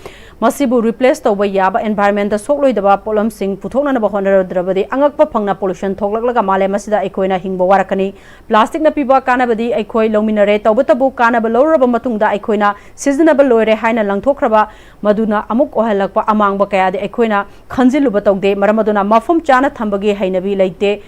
ꯃꯁꯤꯕꯨ replace ꯇꯧꯕ ꯌꯥꯕ environmentꯇ ꯁꯣꯛꯂꯣꯏꯗꯕ ꯄꯣꯠꯂꯝꯁꯤꯡ ꯄꯨꯊꯣꯛꯅꯅꯕ ꯍꯣꯠꯅꯔꯗ꯭ꯔꯕꯗꯤ ꯑꯉꯛꯄ ꯐꯪꯅ pollution ꯊꯣꯛꯂꯛꯂꯒ ꯃꯥꯂꯦꯝ ꯑꯁꯤꯗ ꯑꯩꯈꯣꯏꯅ ꯍꯤꯡꯕ ꯋꯥꯔꯛꯀꯅꯤ꯫ Plasticꯅ ꯄꯤꯕ ꯀꯥꯟꯅꯕꯗꯤ ꯑꯩꯈꯣꯏ ꯂꯧꯃꯤꯟꯅꯔꯦ, ꯇꯧꯕꯇꯕꯨ ꯀꯥꯟꯅꯕ ꯂꯧꯔꯨꯔꯕ ꯃꯇꯨꯡꯗ ꯑꯩꯈꯣꯏꯅ ꯁꯤꯖꯤꯟꯅꯕ ꯂꯣꯏꯔꯦ ꯍꯥꯏꯅ ꯂꯪꯊꯣꯛꯈ꯭ꯔꯕ ꯃꯗꯨꯅ ꯑꯃꯨꯛ ꯑꯣꯏꯍꯜꯂꯛꯄ ꯑꯃꯥꯡꯕ ꯀꯌꯥꯗꯤ ꯑꯩꯈꯣꯏꯅ ꯈꯟꯖꯤꯜꯂꯨꯕ ꯇꯧꯗꯦ꯫ ꯃꯔꯝ ꯑꯗꯨꯅ ꯃꯐꯝ ꯆꯥꯅ ꯊꯝꯕꯒꯤ ꯍꯩꯅꯕꯤ ꯂꯩꯇꯦ꯫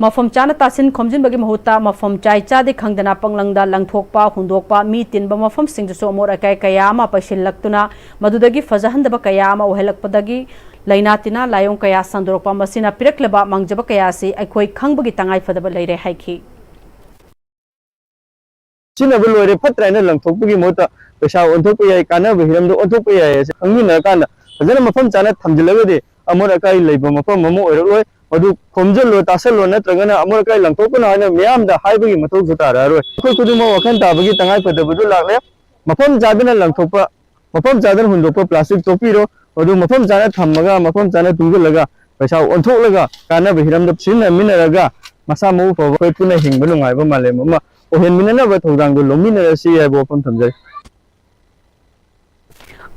ꯃꯐꯝ ꯆꯥꯅ ꯇꯥꯁꯤꯟ ꯈꯣꯝꯖꯤꯟꯕꯒꯤ ꯃꯍꯨꯠꯇ ꯃꯐꯝ ꯆꯥꯏ ꯆꯥꯗꯦ ꯈꯪꯗꯅ ꯄꯪꯂꯪꯗ ꯂꯪꯊꯣꯛꯄ, ꯍꯨꯟꯗꯣꯛꯄ, ꯃꯤ ꯇꯤꯟꯕ ꯃꯐꯝꯁꯤꯡꯗꯁꯨ ꯑꯃꯣꯠ ꯑꯀꯥꯏ ꯀꯌꯥ ꯑꯃ ꯄꯩꯁꯤꯜꯂꯛꯇꯨꯅ ꯃꯗꯨꯗꯒꯤ ꯐꯖꯍꯟꯗꯕ ꯀꯌꯥ ꯑꯃ ꯑꯣꯏꯍꯜꯂꯛꯄꯗꯒꯤ ꯂꯥꯏꯅꯥ ꯇꯤꯟꯅꯥ ꯂꯥꯏꯑꯣꯡ ꯀꯌꯥ ꯁꯟꯗꯣꯔꯛꯄ, ꯃꯁꯤꯅ ꯄꯤꯔꯛꯂꯕ ꯃꯥꯡꯖꯕ ꯀꯌꯥ ꯑꯁꯤ ꯑꯩꯈꯣꯏ ꯈꯪꯕꯒꯤ ꯇꯉꯥꯏ ꯐꯗꯕ ꯂꯩꯔꯦ ꯍꯥꯏꯈꯤ꯫ ꯁꯤꯖꯤꯟꯅꯕ ꯂꯣꯏꯔꯦ ꯐꯠꯇ꯭ꯔꯦ ꯍꯥꯏꯅ ꯂꯪꯊꯣꯛꯄꯒꯤ ꯃꯍꯨꯠꯇ ꯄꯩꯁꯥ ꯑꯣꯟꯊꯣꯛꯄ ꯌꯥꯏ, ꯀꯥꯟꯅꯕ ꯍꯤꯔꯝꯗ ꯑꯣꯟꯊꯣꯛꯄ ꯌꯥꯏ ꯍꯥꯏꯁꯦ ꯈꯪꯃꯤꯟꯅꯔꯀꯥꯟꯗ ꯐꯖꯅ ꯃꯐꯝ ꯆꯥꯅ ꯊꯝꯖꯤꯜꯂꯒꯗꯤ ꯑꯃꯣꯠ ꯑꯀꯥꯏ ꯂꯩꯕ ꯃꯐꯝ ꯑꯃ ꯑꯣꯏꯔꯛꯂꯣꯏ꯫ ꯃꯗꯨ ꯈꯣꯝꯖꯤꯜꯂꯣ, ꯇꯥꯁꯜꯂꯣ, ꯅꯠꯇ꯭ꯔꯒꯅ ꯑꯃꯣꯠ ꯑꯀꯥꯏ ꯂꯪꯊꯣꯛꯀꯅꯨ ꯍꯥꯏꯅ ꯃꯤꯌꯥꯝꯗ ꯍꯥꯏꯕꯒꯤ ꯃꯊꯧꯁꯨ ꯇꯥꯔꯛꯑꯔꯣꯏ꯫ ꯑꯩꯈꯣꯏ ꯈꯨꯗꯤꯡꯃꯛ ꯋꯥꯈꯜ ꯇꯥꯕꯒꯤ ꯇꯉꯥꯏ ꯐꯗꯕꯗꯨ ꯂꯥꯛꯂꯦ꯫ ꯃꯐꯝ ꯆꯥꯗꯅ ꯂꯪꯊꯣꯛꯄ, ꯃꯐꯝ ꯆꯥꯗꯅ ꯍꯨꯟꯗꯣꯛꯄ ꯄ꯭ꯂꯥꯁꯇꯤꯛ ꯇꯣꯛꯄꯤꯔꯣ꯫ ꯃꯗꯨ ꯃꯐꯝ ꯆꯥꯅ ꯊꯝꯃꯒ, ꯃꯐꯝ ꯆꯥꯅ ꯇꯨꯡꯁꯤꯜꯂꯒ, ꯄꯩꯁꯥ ꯑꯣꯟꯊꯣꯛꯂꯒ ꯀꯥꯟꯅꯕ ꯍꯤꯔꯝꯗ ꯁꯤꯖꯤꯟꯅꯃꯤꯟꯅꯔꯒ ꯃꯁꯥ ꯃꯎ ꯐꯕ ꯑꯩꯈꯣꯏ ꯄꯨꯟꯅ ꯍꯤꯡꯕ ꯅꯨꯡꯉꯥꯏꯕ ꯃꯥꯂꯦꯝ ꯑꯃ ꯑꯣꯏꯍꯟꯃꯤꯟꯅꯅꯕ ꯊꯧꯗꯥꯡꯗꯨ ꯂꯧꯃꯤꯟꯅꯔꯁꯤ ꯍꯥꯏꯕ ꯋꯥꯐꯝ ꯊꯝꯖꯔꯤ꯫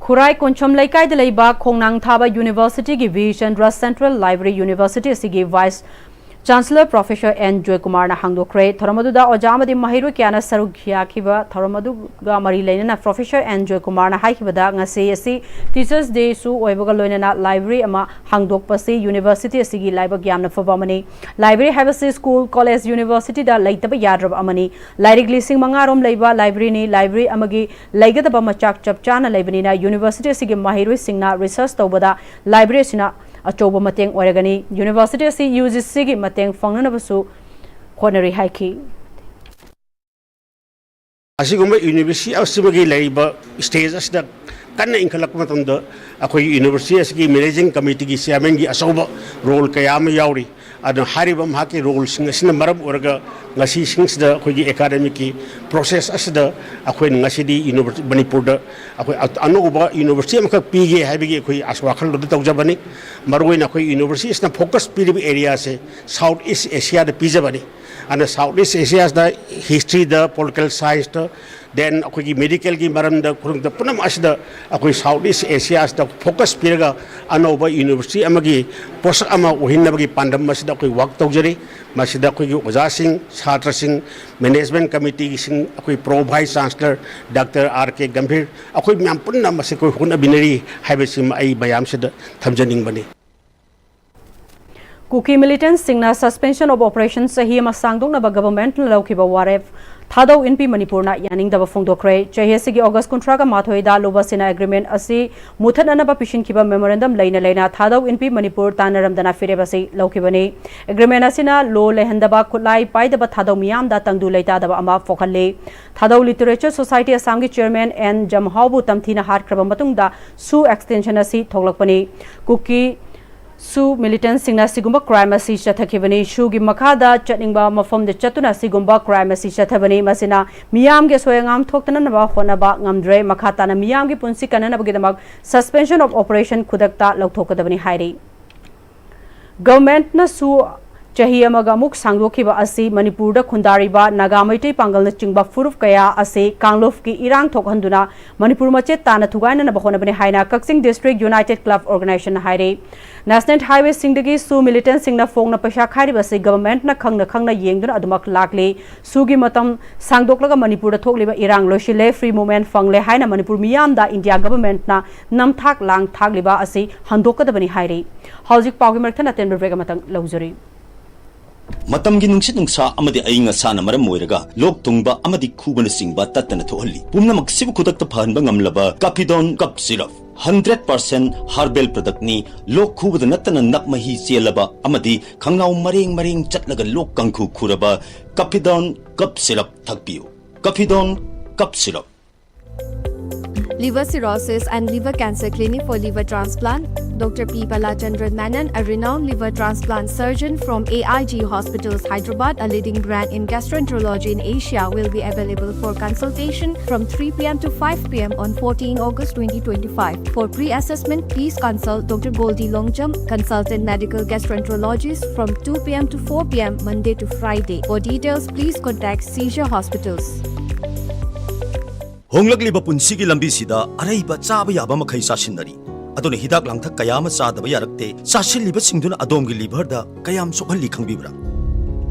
ꯈꯨꯔꯥꯏ ꯀꯣꯟꯁꯝ ꯂꯩꯀꯥꯏꯗ ꯂꯩꯕ ꯈꯣꯡꯅꯥꯡ ꯊꯥꯕ ꯌꯨꯅꯤꯚꯔꯁꯤꯇꯤꯒꯤ ꯚꯤꯁꯟꯗ꯭ꯔ ꯁꯦꯟꯇ꯭ꯔꯦꯜ ꯂꯥꯏꯕ꯭ꯔꯦꯔꯤ ꯌꯨꯅꯤꯚꯔꯁꯤꯇꯤ ꯑꯁꯤꯒꯤ ꯚꯥꯏꯁ ꯆꯥꯟꯁꯦꯂꯔ ꯄ꯭ꯔꯣꯐꯦꯁꯔ ꯑꯦꯟ ꯖꯣꯏꯀꯨꯃꯥꯔꯅ ꯍꯥꯡꯗꯣꯛꯈ꯭ꯔꯦ꯫ ꯊꯧꯔꯝ ꯑꯗꯨꯗ ꯑꯣꯖꯥ ꯑꯃꯗꯤ ꯃꯍꯩꯔꯣꯏ ꯀꯌꯥꯅ ꯁꯔꯨꯛ ꯌꯥꯈꯤꯕ꯫ ꯊꯧꯔꯝ ꯑꯗꯨꯒ ꯃꯔꯤ ꯂꯩꯅꯅ ꯄ꯭ꯔꯣꯐꯦꯁꯔ ꯑꯦꯟ ꯖꯣꯏꯀꯨꯃꯥꯔꯅ ꯍꯥꯏꯈꯤꯕꯗ, ꯉꯁꯤ ꯑꯁꯤ ꯇꯤꯆꯔꯁ ꯗꯦꯁꯨ ꯑꯣꯏꯕꯒ ꯂꯣꯏꯅꯅ ꯂꯥꯏꯕ꯭ꯔꯦꯔꯤ ꯑꯃ ꯍꯥꯡꯗꯣꯛꯄꯁꯤ ꯌꯨꯅꯤꯚꯔꯁꯤꯇꯤ ꯑꯁꯤꯒꯤ ꯂꯥꯏꯕꯛ ꯌꯥꯝꯅ ꯐꯕ ꯑꯃꯅꯤ꯫ ꯂꯥꯏꯕ꯭ꯔꯦꯔꯤ ꯍꯥꯏꯕꯁꯤ ꯁ꯭ꯀꯨꯜ, ꯀꯣꯂꯦꯖ, ꯌꯨꯅꯤꯚꯔꯁꯤꯇꯤꯗ ꯂꯩꯇꯕ ꯌꯥꯗ꯭ꯔꯕ ꯑꯃꯅꯤ꯫ ꯂꯥꯏꯔꯤꯛ ꯂꯤꯁꯤꯡ ꯃꯉꯥ ꯔꯣꯝ ꯂꯩꯕ ꯂꯥꯏꯕ꯭ꯔꯦꯔꯤꯅꯤ꯫ ꯂꯥꯏꯕ꯭ꯔꯦꯔꯤ ꯑꯃꯒꯤ ꯂꯩꯒꯗꯕ ꯃꯆꯥꯛ ꯆꯞ ꯆꯥꯅ ꯂꯩꯕꯅꯤꯅ ꯌꯨꯅꯤꯚꯔꯁꯤꯇꯤ ꯑꯁꯤꯒꯤ ꯃꯍꯩꯔꯣꯏꯁꯤꯡꯅ ꯔꯤꯁꯔꯁ ꯇꯧꯕꯗ ꯂꯥꯏꯕ꯭ꯔꯦꯔꯤ ꯑꯁꯤꯅ ꯑꯆꯧꯕ ꯃꯇꯦꯡ ꯑꯣꯏꯔꯒꯅꯤ꯫ ꯌꯨꯅꯤꯚꯔꯁꯤꯇꯤ ꯑꯁꯤ ꯌꯨ ꯖꯤ ꯁꯤꯒꯤ ꯃꯇꯦꯡ ꯐꯪꯅꯅꯕꯁꯨ ꯍꯣꯠꯅꯔꯤ ꯍꯥꯏꯈꯤ꯫ ꯑꯁꯤꯒꯨꯝꯕ ꯌꯨꯅꯤꯚꯔꯁꯤꯇꯤ ꯑꯁꯤꯃꯒꯤ ꯂꯩꯔꯤꯕ ꯁ꯭ꯇꯦꯖ ꯑꯁꯤꯗ ꯀꯟꯅ ꯏꯟꯈꯠꯂꯛꯄ ꯃꯇꯝꯗ ꯑꯩꯈꯣꯏꯒꯤ ꯌꯨꯅꯤꯚꯔꯁꯤꯇꯤ ꯑꯁꯤꯒꯤ ꯃꯦꯅꯦꯖꯤꯡ ꯀꯃꯤꯇꯤꯒꯤ ꯆꯤꯌꯥꯔꯃꯦꯟꯒꯤ ꯑꯆꯧꯕ ꯔꯣꯜ ꯀꯌꯥ ꯑꯃ ꯌꯥꯎꯔꯤ꯫ ꯑꯗꯨꯅ ꯍꯥꯏꯔꯤꯕ ꯃꯍꯥꯛꯀꯤ ꯔꯣꯜꯁꯤꯡ ꯑꯁꯤꯅ ꯃꯔꯝ ꯑꯣꯏꯔꯒ ꯉꯁꯤꯁꯤꯡꯁꯤꯗ ꯑꯩꯈꯣꯏꯒꯤ ꯑꯦꯀꯥꯗꯃꯤꯛꯀꯤ ꯄ꯭ꯔꯣꯁꯦꯁ ꯑꯁꯤꯗ ꯑꯩꯈꯣꯏꯅ ꯉꯁꯤꯗꯤ ꯌꯨꯅꯤꯚꯔ-, ꯃꯅꯤꯄꯨꯔꯗ ꯑꯩꯈꯣꯏ ꯑ-, ꯑꯅꯧꯕ ꯌꯨꯅꯤꯚꯔꯁꯤꯇꯤ ꯑꯃꯈꯛ ꯄꯤꯒꯦ ꯍꯥꯏꯕꯒꯤ ꯑꯩꯈꯣꯏ ꯑꯥꯁ ꯋꯥꯈꯜꯂꯣꯟꯗ ꯇꯧꯖꯕꯅꯤ꯫ ꯃꯔꯨꯑꯣꯏꯅ ꯑꯩꯈꯣꯏ ꯌꯨꯅꯤꯚꯔꯁꯤꯇꯤ ꯑꯁꯤꯅ ꯐꯣꯀꯁ ꯄꯤꯔꯤꯕ ꯑꯦꯔꯤꯌꯥꯁꯦ ꯁꯥꯎꯠ ꯏꯁ ꯑꯦꯁꯤꯌꯥꯗ ꯄꯤꯖꯕꯅꯤ꯫ ꯑꯗꯨꯅ ꯁꯥꯎꯠ ꯏꯁ ꯑꯦꯁꯤꯌꯥꯁꯤꯗ ꯍꯤꯁꯇ꯭ꯔꯤꯗ, ꯄꯣꯂꯤꯇꯤꯀꯦꯜ ꯁꯥꯏꯟꯁꯇ, ꯗꯦꯟ ꯑꯩꯈꯣꯏꯒꯤ ꯃꯦꯗꯤꯀꯦꯜꯒꯤ ꯃꯔꯝꯗ, ꯈꯨꯗꯤꯡꯃꯛꯇ ꯄꯨꯝꯅꯃꯛ ꯑꯁꯤꯗ ꯑꯩꯈꯣꯏ ꯁꯥꯎꯠ ꯏꯁ ꯑꯦꯁꯤꯌꯥꯁꯤꯗ ꯐꯣꯀꯁ ꯄꯤꯔꯒ ꯑꯅꯧꯕ ꯌꯨꯅꯤꯚꯔꯁꯤꯇꯤ ꯑꯃꯒꯤ ꯄꯣꯠꯁꯛ ꯑꯃ ꯑꯣꯏꯍꯟꯅꯕꯒꯤ ꯄꯥꯟꯗꯝ ꯑꯁꯤꯗ ꯑꯩꯈꯣꯏ ꯋꯥꯔꯛ ꯇꯧꯖꯔꯤ꯫ ꯃꯁꯤꯗ ꯑꯩꯈꯣꯏꯒꯤ ꯑꯣꯖꯥꯁꯤꯡ, ꯁꯥꯇ꯭ꯔꯁꯤꯡ, ꯃꯦꯅꯦꯖꯃꯦꯟ ꯀꯃꯤꯇꯤꯁꯤꯡ, ꯑꯩꯈꯣꯏ ꯄ꯭ꯔꯣ ꯚꯥꯏꯁ ꯆꯥꯟꯁꯂꯔ ꯗꯥꯛꯇꯔ ꯑꯥꯔ ꯀꯦ ꯒꯝꯚꯤꯔ, ꯑꯩꯈꯣꯏ ꯃꯌꯥꯝ ꯄꯨꯟꯅ ꯃꯁꯤ ꯑꯩꯈꯣꯏ ꯍꯣꯠꯅꯃꯤꯟꯅꯔꯤ ꯍꯥꯏꯕꯁꯤꯃ ꯑꯩ ꯃꯌꯥꯝꯁꯤꯗ ꯊꯝꯖꯅꯤꯡꯕꯅꯤ꯫ ꯀꯨꯀꯤ ꯃꯤꯂꯤꯇꯦꯟꯠꯁꯤꯡꯅ Suspension of Operation ꯆꯍꯤ ꯑꯃ ꯁꯥꯡꯗꯣꯛꯅꯕ ꯒꯚꯔꯟꯃꯦꯟꯠꯅ ꯂꯧꯈꯤꯕ ꯋꯥꯔꯦꯞ ꯊꯥꯗꯧ ꯏꯟꯄꯤ ꯃꯅꯤꯄꯨꯔꯅ ꯌꯥꯅꯤꯡꯗꯕ ꯐꯣꯡꯗꯣꯛꯈ꯭ꯔꯦ꯫ ꯆꯍꯤ ꯑꯁꯤꯒꯤ ꯑꯣꯒꯁ꯭ꯠ ꯀꯨꯟꯊ꯭ꯔꯥꯒ ꯃꯥꯊꯣꯏꯗ ꯂꯨꯕꯁꯤꯅ ꯑꯦꯒ꯭ꯔꯤꯃꯦꯟꯠ ꯑꯁꯤ ꯃꯨꯊꯠꯅꯅꯕ ꯄꯤꯁꯤꯟꯈꯤꯕ ꯃꯦꯃꯣꯔꯦꯟꯗꯝ ꯂꯩꯅ ꯂꯩꯅ ꯊꯥꯗꯧ ꯏꯟꯄꯤ ꯃꯅꯤꯄꯨꯔ ꯇꯥꯟꯅꯔꯝꯗꯅ ꯐꯤꯔꯦꯞ ꯑꯁꯤ ꯂꯧꯈꯤꯕꯅꯤ꯫ ꯑꯦꯒ꯭ꯔꯤꯃꯦꯟꯠ ꯑꯁꯤꯅ ꯂꯣ ꯂꯩꯍꯟꯗꯕ, ꯈꯨꯠꯂꯥꯏ ꯄꯥꯏꯗꯕ ꯊꯥꯗꯧ ꯃꯤꯌꯥꯝꯗ ꯇꯪꯗꯨ ꯂꯩꯇꯥꯗꯕ ꯑꯃ ꯄꯣꯛꯍꯜꯂꯤ꯫ ꯊꯥꯗꯧ ꯂꯤꯇꯔꯦꯆꯔ ꯁꯣꯁꯥꯏꯇꯤ ꯑꯁꯥꯝꯒꯤ ꯆꯤꯌꯔꯃꯦꯟ ꯑꯦꯟ ꯖꯝꯍꯥꯎꯕꯨ ꯇꯝꯊꯤꯅ ꯍꯥꯠꯈ꯭ꯔꯕ ꯃꯇꯨꯡꯗ ꯁꯨ ꯑꯦꯛꯁꯇꯦꯟꯁꯟ ꯑꯁꯤ ꯊꯣꯛꯂꯛꯄꯅꯤ꯫ ꯀꯨꯀꯤ ꯁꯨ ꯃꯤꯂꯤꯇꯦꯟꯠꯁꯤꯡꯅ ꯑꯁꯤꯒꯨꯝꯕ ꯀ꯭ꯔꯥꯏꯝ ꯑꯁꯤ ꯆꯠꯊꯈꯤꯕꯅꯤ꯫ ꯁꯨꯒꯤ ꯃꯈꯥꯗ ꯆꯠꯅꯤꯡꯕ ꯃꯐꯝꯗ ꯆꯠꯇꯨꯅ ꯑꯁꯤꯒꯨꯝꯕ ꯀ꯭ꯔꯥꯏꯝ ꯑꯁꯤ ꯆꯠꯊꯕꯅꯤ꯫ ꯃꯁꯤꯅ ꯃꯤꯌꯥꯝꯒꯤ ꯑꯁꯣꯏ ꯑꯉꯥꯝ ꯊꯣꯛꯇꯅꯅꯕ ꯍꯣꯠꯅꯕ ꯉꯝꯗ꯭ꯔꯦ꯫ ꯃꯈꯥ ꯇꯥꯅ ꯃꯤꯌꯥꯝꯒꯤ ꯄꯨꯟꯁꯤ ꯀꯟꯅꯅꯕꯒꯤꯗꯃꯛ Suspension of Operation ꯈꯨꯗꯛꯇ ꯂꯧꯊꯣꯛꯀꯗꯕꯅꯤ ꯍꯥꯏꯔꯤ꯫ ꯒꯚꯔꯟꯃꯦꯟꯠꯅ ꯁꯨ ꯆꯍꯤ ꯑꯃꯒ ꯑꯃꯨꯛ ꯁꯥꯡꯗꯣꯛꯈꯤꯕ ꯑꯁꯤ ꯃꯅꯤꯄꯨꯔꯗ ꯈꯨꯟꯗꯥꯔꯤꯕ ꯅꯥꯒꯥ, ꯃꯩꯇꯩ ꯄꯥꯡꯒꯜꯅꯆꯤꯡꯕ ꯐꯨꯔꯨꯞ ꯀꯌꯥ ꯑꯁꯤ ꯀꯥꯡꯂꯨꯞꯀꯤ ꯏꯔꯥꯡ ꯊꯣꯛꯍꯟꯗꯨꯅ ꯃꯅꯤꯄꯨꯔ ꯃꯆꯦꯠ ꯇꯥꯅ ꯊꯨꯒꯥꯏꯅꯅꯕ ꯍꯣꯠꯅꯕꯅꯤ ꯍꯥꯏꯅ ꯀꯛꯆꯤꯡ District United Club Organization ꯍꯥꯏꯔꯤ꯫ National Highwayꯁꯤꯡꯗꯒꯤ SoO militantꯁꯤꯡꯅ ꯐꯣꯡꯅ ꯄꯩꯁꯥ ꯈꯥꯏꯔꯤꯕ ꯑꯁꯤ governmentꯅ ꯈꯪꯅ ꯈꯪꯅ ꯌꯦꯡꯗꯨꯅ ꯑꯗꯨꯃꯛ ꯂꯥꯛꯂꯤ꯫ SoOꯒꯤ ꯃꯇꯝ ꯁꯥꯡꯗꯣꯛꯂꯒ ꯃꯅꯤꯄꯨꯔꯗ ꯊꯣꯛꯂꯤꯕ ꯏꯔꯥꯡ ꯂꯣꯏꯁꯤꯜꯂꯦ, free movement ꯐꯪꯂꯦ ꯍꯥꯏꯅ ꯃꯅꯤꯄꯨꯔ ꯃꯤꯌꯥꯝꯗ India governmentꯅ ꯅꯝꯊꯥꯛ ꯂꯥꯡ ꯊꯥꯛꯂꯤꯕ ꯑꯁꯤ ꯍꯟꯗꯣꯛꯀꯗꯕꯅꯤ ꯍꯥꯏꯔꯤ꯫ ꯍꯧꯖꯤꯛ ꯄꯥꯎꯒꯤ ꯃꯔꯛꯇ ꯑꯇꯦꯟꯕ break ꯑꯃꯇꯪ ꯂꯧꯖꯔꯤ꯫ ꯃꯇꯝꯒꯤ ꯅꯨꯡꯁꯤꯠ ꯅꯨꯡꯁꯥ ꯑꯃꯗꯤ ꯑꯏꯪ ꯑꯁꯥꯅ ꯃꯔꯝ ꯑꯣꯏꯔꯒ ꯂꯣꯛ ꯊꯨꯡꯕ ꯑꯃꯗꯤ ꯈꯨꯕꯅꯆꯤꯡꯕ ꯇꯠꯇꯅ ꯊꯣꯛꯍꯜꯂꯤ꯫ ꯄꯨꯝꯅꯃꯛꯁꯤꯕꯨ ꯈꯨꯗꯛꯇ ꯐꯍꯟꯕ ꯉꯝꯂꯕ Capidone Cough Syrup, hundred percent herbal productꯅꯤ꯫ ꯂꯣꯛ ꯈꯨꯕꯗ ꯅꯠꯇꯅ ꯅꯞ ꯃꯍꯤ ꯆꯦꯜꯂꯕ ꯑꯃꯗꯤ ꯈꯪꯅꯥꯎ ꯃꯔꯦꯡ ꯃꯔꯦꯡ ꯆꯠꯂꯒ ꯂꯣꯛ ꯀꯥꯡꯈꯨ ꯈꯨꯔꯕ Capidone Cough Syrup ꯊꯛꯄꯤꯌꯨ꯫ Capidone Cough Syrup. Liver Cirrhosis and Liver Cancer Clinic for Liver Transplant. Doctor P Balachandran Menon, a renowned liver transplant surgeon from A I G Hospitals, Hyderabad, a leading brand in gastroenterology in Asia, will be available for consultation from three p m to five p m on fourteen August twenty twenty-five. For pre-assessment, please consult Doctor Goldie Longjam, consultant medical gastroenterologist, from two p m to four p m Monday to Friday. For details, please contact Seizure Hospitals. ꯍꯣꯡꯂꯛꯂꯤꯕ ꯄꯨꯟꯁꯤꯒꯤ ꯂꯝꯕꯤꯁꯤꯗ ꯑꯔꯩꯕ ꯆꯥꯕ ꯌꯥꯕ ꯃꯈꯩ ꯆꯥꯁꯤꯟꯅꯔꯤ꯫ ꯑꯗꯨꯅ ꯍꯤꯗꯥꯛ ꯂꯥꯡꯊꯛ ꯀꯌꯥ ꯑꯃ ꯆꯥꯗꯕ ꯌꯥꯔꯛꯇꯦ꯫ ꯆꯥꯁꯤꯜꯂꯤꯕꯁꯤꯡꯗꯨꯅ ꯑꯗꯣꯝꯒꯤ liverꯗ ꯀꯌꯥꯝ ꯁꯣꯛꯍꯜꯂꯤ ꯈꯪꯕꯤꯕ꯭ꯔꯥ?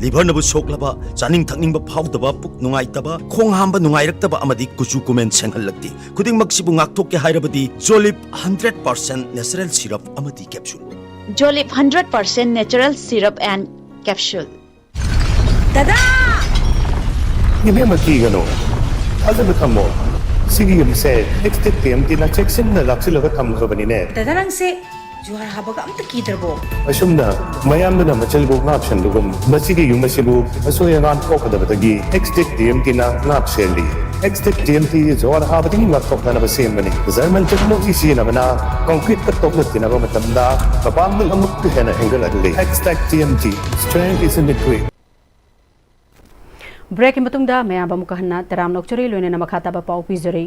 Liverꯅꯕꯨ ꯁꯣꯛꯂꯕ, ꯆꯥꯅꯤꯡ ꯊꯛꯅꯤꯡꯕ ꯐꯥꯎꯗꯕ, ꯄꯨꯛ ꯅꯨꯡꯉꯥꯏꯇꯕ, ꯈꯣꯡ ꯍꯥꯝꯕ ꯅꯨꯡꯉꯥꯏꯔꯛꯇꯕ ꯑꯃꯗꯤ ꯀꯨꯆꯨ ꯀꯨꯃꯦꯟ ꯁꯦꯡꯍꯜꯂꯛꯇꯦ꯫ ꯈꯨꯗꯤꯡꯃꯛꯁꯤꯕꯨ ꯉꯥꯛꯊꯣꯛꯀꯦ ꯍꯥꯏꯔꯕꯗꯤ Jolib hundred percent natural syrup ꯑꯃꯗꯤ capsule꯫ Jolib hundred percent natural syrup and capsule. ꯗꯗꯥ! ꯏꯕꯦꯝꯃ, ꯀꯤꯒꯅꯨ꯫ ꯊꯥꯖꯕ ꯊꯝꯃꯣ꯫ ꯁꯤꯒꯤ ꯌꯨꯝꯁꯦ Extech TMTꯅ ꯆꯦꯛꯁꯤꯟꯅ ꯂꯥꯛꯁꯤꯜꯂꯒ ꯊꯝꯈ꯭ꯔꯕꯅꯤꯅꯦ꯫ ꯗꯗꯥ, ꯅꯪꯁꯦ ꯖꯨꯍꯥꯔ ꯍꯥꯕꯒ ꯑꯝꯇ ꯀꯤꯗ꯭ꯔꯕꯣ? ꯑꯁꯨꯝꯅ ꯃꯌꯥꯝꯗꯨꯅ ꯃꯆꯜꯕꯨ ꯉꯥꯛ ꯁꯦꯟꯕꯒꯨꯝ, ꯃꯁꯤꯒꯤ ꯌꯨꯝ ꯑꯁꯤꯕꯨ ꯑꯁꯣꯏ ꯑꯉꯥꯝ ꯊꯣꯛꯀꯗꯕꯗꯒꯤ Extech TMTꯅ ꯉꯥꯛ ꯁꯦꯜꯂꯤ꯫ Extech TMT ꯖꯨꯍꯥꯔ ꯍꯥꯕꯗꯒꯤ ꯉꯥꯛꯊꯣꯛꯅꯅꯕ ꯁꯦꯝꯕꯅꯤ꯫ German technology ꯁꯤꯖꯤꯟꯅꯕꯅ concreteꯀ ꯇꯣꯛꯅ ꯇꯤꯟꯅꯕ ꯃꯇꯝꯗ ꯃꯄꯥꯡꯒꯜ ꯑꯃꯨꯛꯀ ꯍꯦꯟꯅ ꯍꯦꯟꯒꯠꯍꯜꯂꯤ꯫ Extech TMT, strength is in the grit. Breakꯀꯤ ꯃꯇꯨꯡꯗ ꯃꯌꯥꯝꯕꯨ ꯑꯃꯨꯛꯀ ꯍꯟꯅ ꯇꯔꯥꯝꯅ ꯑꯣꯛꯆꯔꯤ, ꯂꯣꯏꯅꯅ ꯃꯈꯥ ꯇꯥꯕ ꯄꯥꯎ ꯄꯤꯖꯔꯤ꯫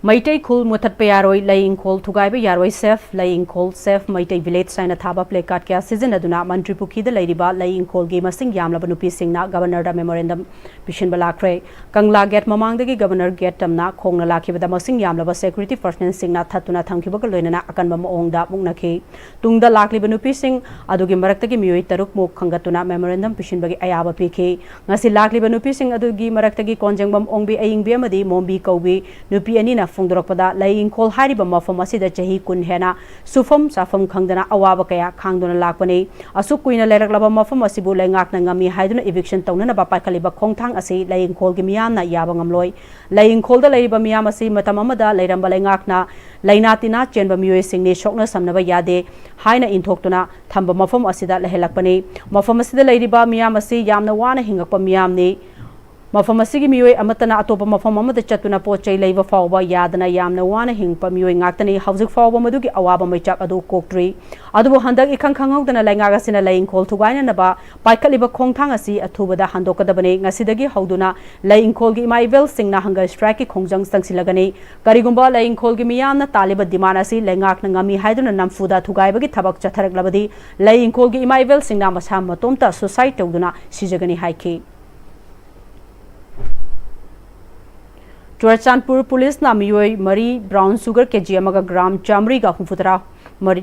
ꯃꯩꯇꯩ ꯈꯨꯜ ꯃꯨꯊꯠꯄ ꯌꯥꯔꯣꯏ, ꯂꯩ ꯏꯪꯈꯣꯜ ꯊꯨꯒꯥꯏꯕ ꯌꯥꯔꯣꯏ, Save ꯂꯩ ꯏꯪꯈꯣꯜ, Save Meitei Village ꯍꯥꯏꯅ ꯊꯥꯕ placard ꯀꯌꯥ ꯁꯤꯖꯤꯟꯅꯗꯨꯅ ꯃꯟꯇ꯭ꯔꯤ ꯄꯨꯈ꯭ꯔꯤꯗ ꯂꯩꯔꯤꯕ ꯂꯩ ꯏꯪꯈꯣꯜꯒꯤ ꯃꯁꯤꯡ ꯌꯥꯝꯂꯕ ꯅꯨꯄꯤꯁꯤꯡꯅ Governor ꯗ memorandum ꯄꯤꯁꯤꯟꯕ ꯂꯥꯛꯈ꯭ꯔꯦ꯫ ꯀꯪꯂꯥ gate ꯃꯃꯥꯡꯗꯒꯤ Governor gate ꯇꯝꯅ ꯈꯣꯡꯅ ꯂꯥꯛꯈꯤꯕꯗ ꯃꯁꯤꯡ ꯌꯥꯝꯂꯕ security personnel ꯁꯤꯡꯅ ꯊꯠꯇꯨꯅ ꯊꯝꯈꯤꯕꯒ ꯂꯣꯏꯅꯅ ꯑꯀꯟꯕ ꯃꯑꯣꯡꯗ ꯃꯨꯛꯅꯈꯤ꯫ ꯇꯨꯡꯗ ꯂꯥꯛꯂꯤꯕ ꯅꯨꯄꯤꯁꯤꯡ ꯑꯗꯨꯒꯤ ꯃꯔꯛꯇꯒꯤ ꯃꯤꯑꯣꯏ ꯇꯔꯨꯛ ꯃꯨꯛ ꯈꯟꯒꯠꯇꯨꯅ memorandum ꯄꯤꯁꯤꯟꯕꯒꯤ ꯑꯌꯥꯕ ꯄꯤꯈꯤ꯫ ꯉꯁꯤ ꯂꯥꯛꯂꯤꯕ ꯅꯨꯄꯤꯁꯤꯡ ꯑꯗꯨꯒꯤ ꯃꯔꯛꯇꯒꯤ ꯀꯣꯟꯖꯦꯡꯕꯝ ꯑꯣꯡꯕꯤ ꯑꯌꯤꯡꯕꯤ ꯑꯃꯗꯤ ꯃꯣꯝꯕꯤ ꯀꯧꯕꯤ ꯅꯨꯄꯤ ꯑꯅꯤꯅ ꯐꯣꯡꯗꯣꯔꯛꯄꯗ, ꯂꯩ ꯏꯪꯈꯣꯜ ꯍꯥꯏꯔꯤꯕ ꯃꯐꯝ ꯑꯁꯤꯗ ꯆꯍꯤ ꯀꯨꯟ ꯍꯦꯟꯅ ꯁꯨꯐꯝ ꯆꯥꯐꯝ ꯈꯪꯗꯅ ꯑꯋꯥꯕ ꯀꯌꯥ ꯈꯥꯡꯗꯨꯅ ꯂꯥꯛꯄꯅꯤ꯫ ꯑꯁꯨꯛ ꯀꯨꯏꯅ ꯂꯩꯔꯛꯂꯕ ꯃꯐꯝ ꯑꯁꯤꯕꯨ ꯂꯩꯉꯥꯛꯅ ꯉꯝꯃꯤ ꯍꯥꯏꯗꯨꯅ eviction ꯇꯧꯅꯅꯕ ꯄꯥꯏꯈꯠꯂꯤꯕ ꯈꯣꯡꯊꯥꯡ ꯑꯁꯤ ꯂꯩ ꯏꯪꯈꯣꯜꯒꯤ ꯃꯤꯌꯥꯝꯅ ꯌꯥꯕ ꯉꯝꯂꯣꯏ꯫ ꯂꯩ ꯏꯪꯈꯣꯜꯗ ꯂꯩꯔꯤꯕ ꯃꯤꯌꯥꯝ ꯑꯁꯤ ꯃꯇꯝ ꯑꯃꯗ ꯂꯩꯔꯝꯕ ꯂꯩꯉꯥꯛꯅ ꯂꯩꯅꯥ ꯇꯤꯟꯅꯥ ꯆꯦꯟꯕ ꯃꯤꯑꯣꯏꯁꯤꯡꯅꯤ, ꯁꯣꯛꯅ ꯁꯝꯅꯕ ꯌꯥꯗꯦ ꯍꯥꯏꯅ ꯏꯟꯊꯣꯛꯇꯨꯅ ꯊꯝꯕ ꯃꯐꯝ ꯑꯁꯤꯗ ꯂꯩꯍꯜꯂꯛꯄꯅꯤ꯫ ꯃꯐꯝ ꯑꯁꯤꯗ ꯂꯩꯔꯤꯕ ꯃꯤꯌꯥꯝ ꯑꯁꯤ ꯌꯥꯝꯅ ꯋꯥꯅ ꯍꯤꯡꯉꯛꯄ ꯃꯤꯌꯥꯝꯅꯤ꯫ ꯃꯐꯝ ꯑꯁꯤꯒꯤ ꯃꯤꯑꯣꯏ ꯑꯃꯠꯇꯅ ꯑꯇꯣꯞꯄ ꯃꯐꯝ ꯑꯃꯗ ꯆꯠꯇꯨꯅ ꯄꯣꯠ ꯆꯩ ꯂꯩꯕ ꯐꯥꯎꯕ ꯌꯥꯗꯅ ꯌꯥꯝꯅ ꯋꯥꯅ ꯍꯤꯡꯉꯛꯄ ꯃꯤꯑꯣꯏ ꯉꯥꯛꯇꯅꯤ꯫ ꯍꯧꯖꯤꯛ ꯐꯥꯎꯕ ꯃꯗꯨꯒꯤ ꯑꯋꯥꯕ ꯃꯩꯆꯥꯛ ꯑꯗꯨ ꯀꯣꯛꯇ꯭ꯔꯤ꯫ ꯑꯗꯨꯕꯨ ꯍꯟꯗꯛ ꯏꯈꯪ ꯈꯪꯍꯧꯗꯅ ꯂꯩꯉꯥꯛ ꯑꯁꯤꯅ ꯂꯩ ꯏꯪꯈꯣꯜ ꯊꯨꯒꯥꯏꯅꯅꯕ ꯄꯥꯏꯈꯠꯂꯤꯕ ꯈꯣꯡꯊꯥꯡ ꯑꯁꯤ ꯑꯊꯨꯕꯗ ꯍꯟꯗꯣꯛꯀꯗꯕꯅꯤ꯫ ꯉꯁꯤꯗꯒꯤ ꯍꯧꯗꯨꯅ ꯂꯩ ꯏꯪꯈꯣꯜꯒꯤ ꯏꯃꯥ ꯏꯕꯦꯜꯁꯤꯡꯅ hunger strike ꯀꯤ ꯈꯣꯡꯖꯪ ꯆꯪꯁꯤꯜꯂꯒꯅꯤ꯫ ꯀꯔꯤꯒꯨꯝꯕ ꯂꯩ ꯏꯪꯈꯣꯜꯒꯤ ꯃꯤꯌꯥꯝꯅ ꯇꯥꯜꯂꯤꯕ demand ꯑꯁꯤ ꯂꯩꯉꯥꯛꯅ ꯉꯝꯃꯤ ꯍꯥꯏꯗꯨꯅ ꯅꯝꯐꯨꯗ ꯊꯨꯒꯥꯏꯕꯒꯤ ꯊꯕꯛ ꯆꯠꯊꯔꯛꯂꯕꯗꯤ, ꯂꯩ ꯏꯪꯈꯣꯜꯒꯤ ꯏꯃꯥ ꯏꯕꯦꯜꯁꯤꯡꯅ ꯃꯁꯥ ꯃꯇꯣꯝꯇ suicide ꯇꯧꯗꯨꯅ ꯁꯤꯖꯒꯅꯤ ꯍꯥꯏꯈꯤ꯫ ꯆꯨꯔꯆꯥꯟꯄꯨꯔ ꯄꯨꯂꯤꯁꯅ ꯃꯤꯑꯣꯏ ꯃꯔꯤ brown sugar ꯀꯦꯖꯤ ꯑꯃꯒ ꯒ꯭ꯔꯥꯝ ꯆꯥꯃꯔꯤꯒ ꯍꯨꯝꯐꯨꯇꯔꯥ ꯃꯔꯤ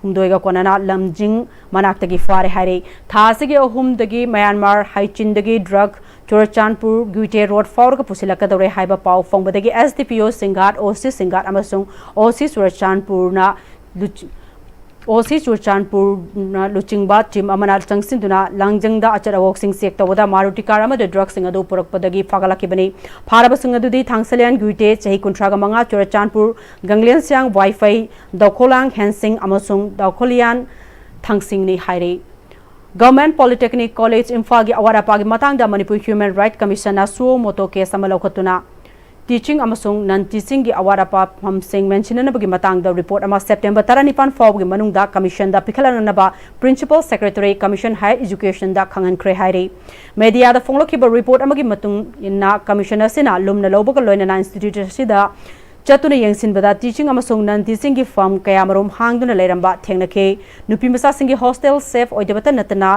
ꯍꯨꯝꯗꯣꯏꯒ ꯀꯣꯟꯅꯅ ꯂꯝꯖꯤꯡ ꯃꯅꯥꯛꯇꯒꯤ ꯐꯥꯔꯦ ꯍꯥꯏꯔꯦ꯫ ꯊꯥ ꯑꯁꯤꯒꯤ ꯑꯍꯨꯝꯗꯒꯤ ꯃ꯭ꯌꯥꯟꯃꯥꯔ ꯍꯥꯏꯆꯤꯟꯗꯒꯤ drug ꯆꯨꯔꯆꯥꯟꯄꯨꯔ ꯒ꯭ꯌꯨꯇꯦ ꯔꯣꯗ ꯐꯥꯎꯔꯒ ꯄꯨꯁꯤꯜꯂꯛꯀꯗꯧꯔꯦ ꯍꯥꯏꯕ ꯄꯥꯎ ꯐꯪꯕꯗꯒꯤ S D P O ꯁꯤꯡꯒꯥꯠ, O C ꯁꯤꯡꯒꯥꯠ ꯑꯃꯁꯨꯡ O C ꯆꯨꯔꯆꯥꯟꯄꯨꯔꯅ ꯂꯨꯆ-, O C ꯆꯨꯔꯆꯥꯟꯄꯨꯔꯅ ꯂꯨꯆꯤꯡꯕ team ꯑꯃꯅ ꯆꯪꯁꯤꯟꯗꯨꯅ ꯂꯥꯡꯖꯪꯗ ꯑꯆꯠ ꯑꯋꯣꯛꯁꯤꯡ check ꯇꯧꯕꯗ ꯃꯥꯔꯨꯇꯤ car ꯑꯃꯗ drug ꯁꯤꯡ ꯑꯗꯨ ꯄꯨꯔꯛꯄꯗꯒꯤ ꯐꯥꯒꯠꯂꯛꯈꯤꯕꯅꯤ꯫ ꯐꯥꯔꯕꯁꯤꯡ ꯑꯗꯨꯗꯤ ꯊꯥꯡꯁꯂꯤꯌꯥꯟ ꯒ꯭ꯌꯨꯇꯦ, ꯆꯍꯤ ꯀꯨꯟꯊ꯭ꯔꯥꯒ ꯃꯉꯥ, ꯆꯨꯔꯆꯥꯟꯄꯨꯔ, ꯒꯪꯂꯦꯟꯁꯤꯌꯥꯡ ꯋꯥꯏꯐꯩ, ꯗꯧꯈꯣꯂꯥꯡ ꯍꯦꯟꯁꯤꯡ ꯑꯃꯁꯨꯡ ꯗꯧꯈꯣꯂꯤꯌꯥꯟ ꯊꯥꯡꯁꯤꯡꯅꯤ ꯍꯥꯏꯔꯤ꯫ Government Polytechnic College ꯏꯝꯐꯥꯜꯒꯤ ꯑꯋꯥꯠ ꯑꯄꯥꯒꯤ ꯃꯇꯥꯡꯗ ꯃꯅꯤꯄꯨꯔ Human Right Commission ꯅ suo motu case ꯑꯃ ꯂꯧꯈꯠꯇꯨꯅ teaching ꯑꯃꯁꯨꯡ non teaching ꯒꯤ ꯑꯋꯥꯠ ꯑꯄꯥ ꯐꯝꯁꯤꯡ ꯃꯦꯟꯁꯤꯟꯅꯅꯕꯒꯤ ꯃꯇꯥꯡꯗ report ꯑꯃ September ꯇꯔꯥꯅꯤꯄꯥꯟ ꯐꯥꯎꯕꯒꯤ ꯃꯅꯨꯡꯗ commission ꯗ ꯄꯤꯈꯠꯂꯛꯅꯕ Principal Secretary, Commission Higher Education ꯗ ꯈꯪꯍꯟꯈ꯭ꯔꯦ ꯍꯥꯏꯔꯤ꯫ Media ꯗ ꯐꯣꯡꯂꯛꯈꯤꯕ report ꯑꯃꯒꯤ ꯃꯇꯨꯡ ꯏꯟꯅ, commission ꯑꯁꯤꯅ ꯂꯨꯝꯅ ꯂꯧꯕꯒ ꯂꯣꯏꯅꯅ institute ꯑꯁꯤꯗ ꯆꯠꯇꯨꯅ ꯌꯦꯡꯁꯤꯟꯕꯗ teaching ꯑꯃꯁꯨꯡ non teachingꯒꯤ firm ꯀꯌꯥꯃꯔꯨꯝ ꯍꯥꯡꯗꯨꯅ ꯂꯩꯔꯝꯕ ꯊꯦꯡꯅꯈꯤ꯫ ꯅꯨꯄꯤ ꯃꯆꯥꯁꯤꯡꯒꯤ hostel safe ꯑꯣꯏꯗꯕꯇ ꯅꯠꯇꯅ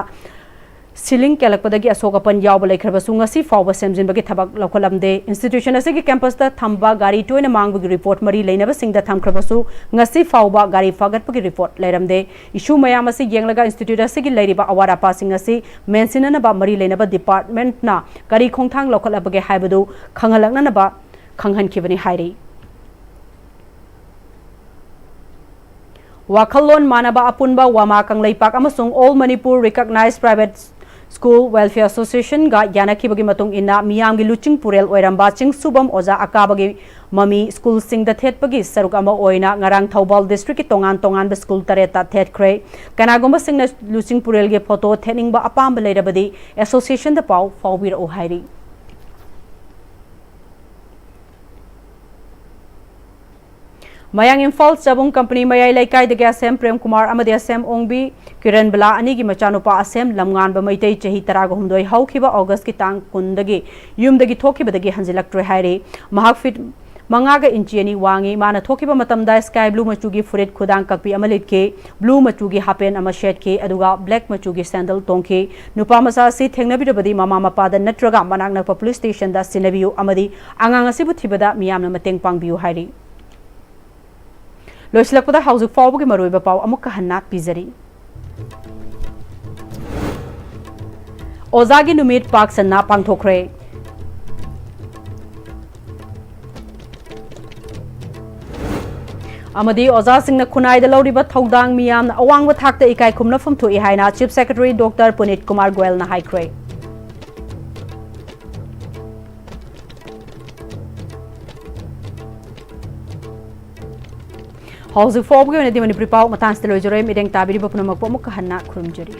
ceiling ꯀꯦꯜꯂꯛꯄꯗꯒꯤ ꯑꯁꯣꯛ ꯑꯄꯟ ꯌꯥꯎꯕ ꯂꯩꯈ꯭ꯔꯕꯁꯨ ꯉꯁꯤ ꯐꯥꯎꯕ ꯁꯦꯝꯖꯤꯟꯕꯒꯤ ꯊꯕꯛ ꯂꯧꯈꯠꯂꯝꯗꯦ꯫ Institution ꯑꯁꯤꯒꯤ campusꯇ ꯊꯝꯕ ꯒꯥꯔꯤ ꯇꯣꯏꯅ ꯃꯥꯡꯕꯒꯤ report ꯃꯔꯤ ꯂꯩꯅꯕꯁꯤꯡꯗ ꯊꯝꯈ꯭ꯔꯕꯁꯨ ꯉꯁꯤ ꯐꯥꯎꯕ ꯒꯥꯔꯤ ꯐꯥꯒꯠꯄꯒꯤ report ꯂꯩꯔꯝꯗꯦ꯫ Issue ꯃꯌꯥꯝ ꯑꯁꯤ ꯌꯦꯡꯂꯒ institute ꯑꯁꯤꯒꯤ ꯂꯩꯔꯤꯕ ꯑꯋꯥꯠ ꯑꯄꯥꯁꯤꯡ ꯑꯁꯤ ꯃꯦꯟꯁꯤꯟꯅꯅꯕ ꯃꯔꯤ ꯂꯩꯅꯕ departmentꯅ ꯀꯔꯤ ꯈꯣꯡꯊꯥꯡ ꯂꯧꯈꯠꯂꯕꯒꯦ ꯍꯥꯏꯕꯗꯨ ꯈꯪꯍꯜꯂꯛꯅꯅꯕ ꯈꯪꯍꯟꯈꯤꯕꯅꯤ ꯍꯥꯏꯔꯤ꯫ ꯋꯥꯈꯜꯂꯣꯟ ꯃꯥꯟꯅꯕ ꯑꯄꯨꯟꯕ ꯋꯥꯃꯥ ꯀꯪꯂꯩꯄꯥꯛ ꯑꯃꯁꯨꯡ All Manipur Recognized Private School Welfare Associationꯒ ꯌꯥꯅꯈꯤꯕꯒꯤ ꯃꯇꯨꯡ ꯏꯟꯅ ꯃꯤꯌꯥꯝꯒꯤ ꯂꯨꯆꯤꯡ ꯄꯨꯔꯦꯜ ꯑꯣꯏꯔꯝꯕ ꯆꯤꯡꯁꯨꯕꯝ ꯑꯣꯖꯥ ꯑꯀꯥꯕꯒꯤ ꯃꯃꯤ schoolꯁꯤꯡꯗ ꯊꯦꯠꯄꯒꯤ ꯁꯔꯨꯛ ꯑꯃ ꯑꯣꯏꯅ ꯉꯔꯥꯡ ꯊꯧꯕꯥꯜ districtꯀꯤ ꯇꯣꯉꯥꯟ ꯇꯣꯉꯥꯟꯕ school ꯇꯔꯦꯠꯇ ꯊꯦꯠꯈ꯭ꯔꯦ꯫ ꯀꯅꯥꯒꯨꯝꯕꯁꯤꯡꯅ ꯂꯨꯆꯤꯡ ꯄꯨꯔꯦꯜꯒꯤ photo ꯊꯦꯠꯅꯤꯡꯕ ꯑꯄꯥꯝꯕ ꯂꯩꯔꯕꯗꯤ associationꯗ ꯄꯥꯎ ꯐꯥꯎꯕꯤꯔꯛꯎ ꯍꯥꯏꯔꯤ꯫ ꯃꯌꯥꯡ ꯏꯝꯐꯥꯜ ꯆꯕꯨꯡ ꯀꯝꯄꯅꯤ ꯃꯌꯥꯏ ꯂꯩꯀꯥꯏꯗꯒꯤ ꯑꯁꯦꯝ ꯄ꯭ꯔꯦꯝ ꯀꯨꯃꯥꯔ ꯑꯃꯗꯤ ꯑꯁꯦꯝ ꯑꯣꯡꯕꯤ ꯀꯤꯔꯟ ꯕꯂꯥ ꯑꯅꯤꯒꯤ ꯃꯆꯥꯅꯨꯄꯥ ꯑꯁꯦꯝ ꯂꯝꯉꯥꯟꯕ ꯃꯩꯇꯩ ꯆꯍꯤ ꯇꯔꯥꯒ ꯍꯨꯝꯗꯣꯏ ꯍꯧꯈꯤꯕ Augustꯀꯤ ꯇꯥꯡ ꯀꯨꯟꯗꯒꯤ ꯌꯨꯝꯗꯒꯤ ꯊꯣꯛꯈꯤꯕꯗꯒꯤ ꯍꯟꯖꯤꯜꯂꯛꯇ꯭ꯔꯦ ꯍꯥꯏꯔꯤ꯫ ꯃꯍꯥꯛ feet ꯃꯉꯥꯒ inch ꯑꯅꯤ ꯋꯥꯡꯉꯤ꯫ ꯃꯥꯅ ꯊꯣꯛꯈꯤꯕ ꯃꯇꯝꯗ sky blue ꯃꯆꯨꯒꯤ ꯐꯨꯔꯤꯠ ꯈꯨꯗꯥꯡ ꯀꯛꯄꯤ ꯑꯃ ꯂꯤꯠꯈꯤ꯫ Blue ꯃꯆꯨꯒꯤ half pant ꯑꯃ ꯁꯦꯠꯈꯤ, ꯑꯗꯨꯒ black ꯃꯆꯨꯒꯤ sandal ꯇꯣꯡꯈꯤ꯫ ꯅꯨꯄꯥ ꯃꯆꯥ ꯑꯁꯤ ꯊꯦꯡꯅꯕꯤꯔꯕꯗꯤ ꯃꯃꯥ ꯃꯄꯥꯗ ꯅꯠꯇ꯭ꯔꯒ ꯃꯅꯥꯛ ꯅꯛꯄ police stationꯗ ꯁꯤꯟꯅꯕꯤꯌꯨ ꯑꯃꯗꯤ ꯑꯉꯥꯡ ꯑꯁꯤꯕꯨ ꯊꯤꯕꯗ ꯃꯤꯌꯥꯝꯅ ꯃꯇꯦꯡ ꯄꯥꯡꯕꯤꯌꯨ ꯍꯥꯏꯔꯤ꯫ ꯂꯣꯏꯁꯤꯜꯂꯛꯄꯗ ꯍꯧꯖꯤꯛ ꯐꯥꯎꯕꯒꯤ ꯃꯔꯨꯑꯣꯏꯕ ꯄꯥꯎ ꯑꯃꯨꯛꯀ ꯍꯟꯅ ꯄꯤꯖꯔꯤ꯫ ꯑꯣꯖꯥꯒꯤ ꯅꯨꯃꯤꯠ ꯄꯥꯛ ꯁꯟꯅ ꯄꯥꯡꯊꯣꯛꯈ꯭ꯔꯦ꯫ ꯑꯃꯗꯤ ꯑꯣꯖꯥꯁꯤꯡꯅ ꯈꯨꯟꯅꯥꯏꯗ ꯂꯧꯔꯤꯕ ꯊꯧꯗꯥꯡ ꯃꯤꯌꯥꯝꯅ ꯑꯋꯥꯡꯕ ꯊꯥꯛꯇ ꯏꯀꯥꯏ ꯈꯨꯝꯅꯐꯝ ꯊꯣꯛꯏ ꯍꯥꯏꯅ Chief Secretary Doctor ꯄꯨꯅꯤꯠ ꯀꯨꯃꯥꯔ ꯒꯣꯌꯜꯅ ꯍꯥꯏꯈ꯭ꯔꯦ꯫ ꯍꯧꯖꯤꯛ ꯐꯥꯎꯕꯒꯤ ꯑꯣꯏꯅꯗꯤ ꯃꯅꯤꯄꯨꯔꯤ ꯄꯥꯎ ꯃꯇꯥꯡꯁꯤꯗ ꯂꯣꯏꯖꯔꯦ꯫ ꯃꯤꯠꯌꯦꯡ ꯇꯥꯕꯤꯔꯤꯕ ꯄꯨꯝꯅꯃꯛꯄꯨ ꯑꯃꯨꯛꯀ ꯍꯟꯅ ꯈꯨꯔꯨꯝꯖꯔꯤ꯫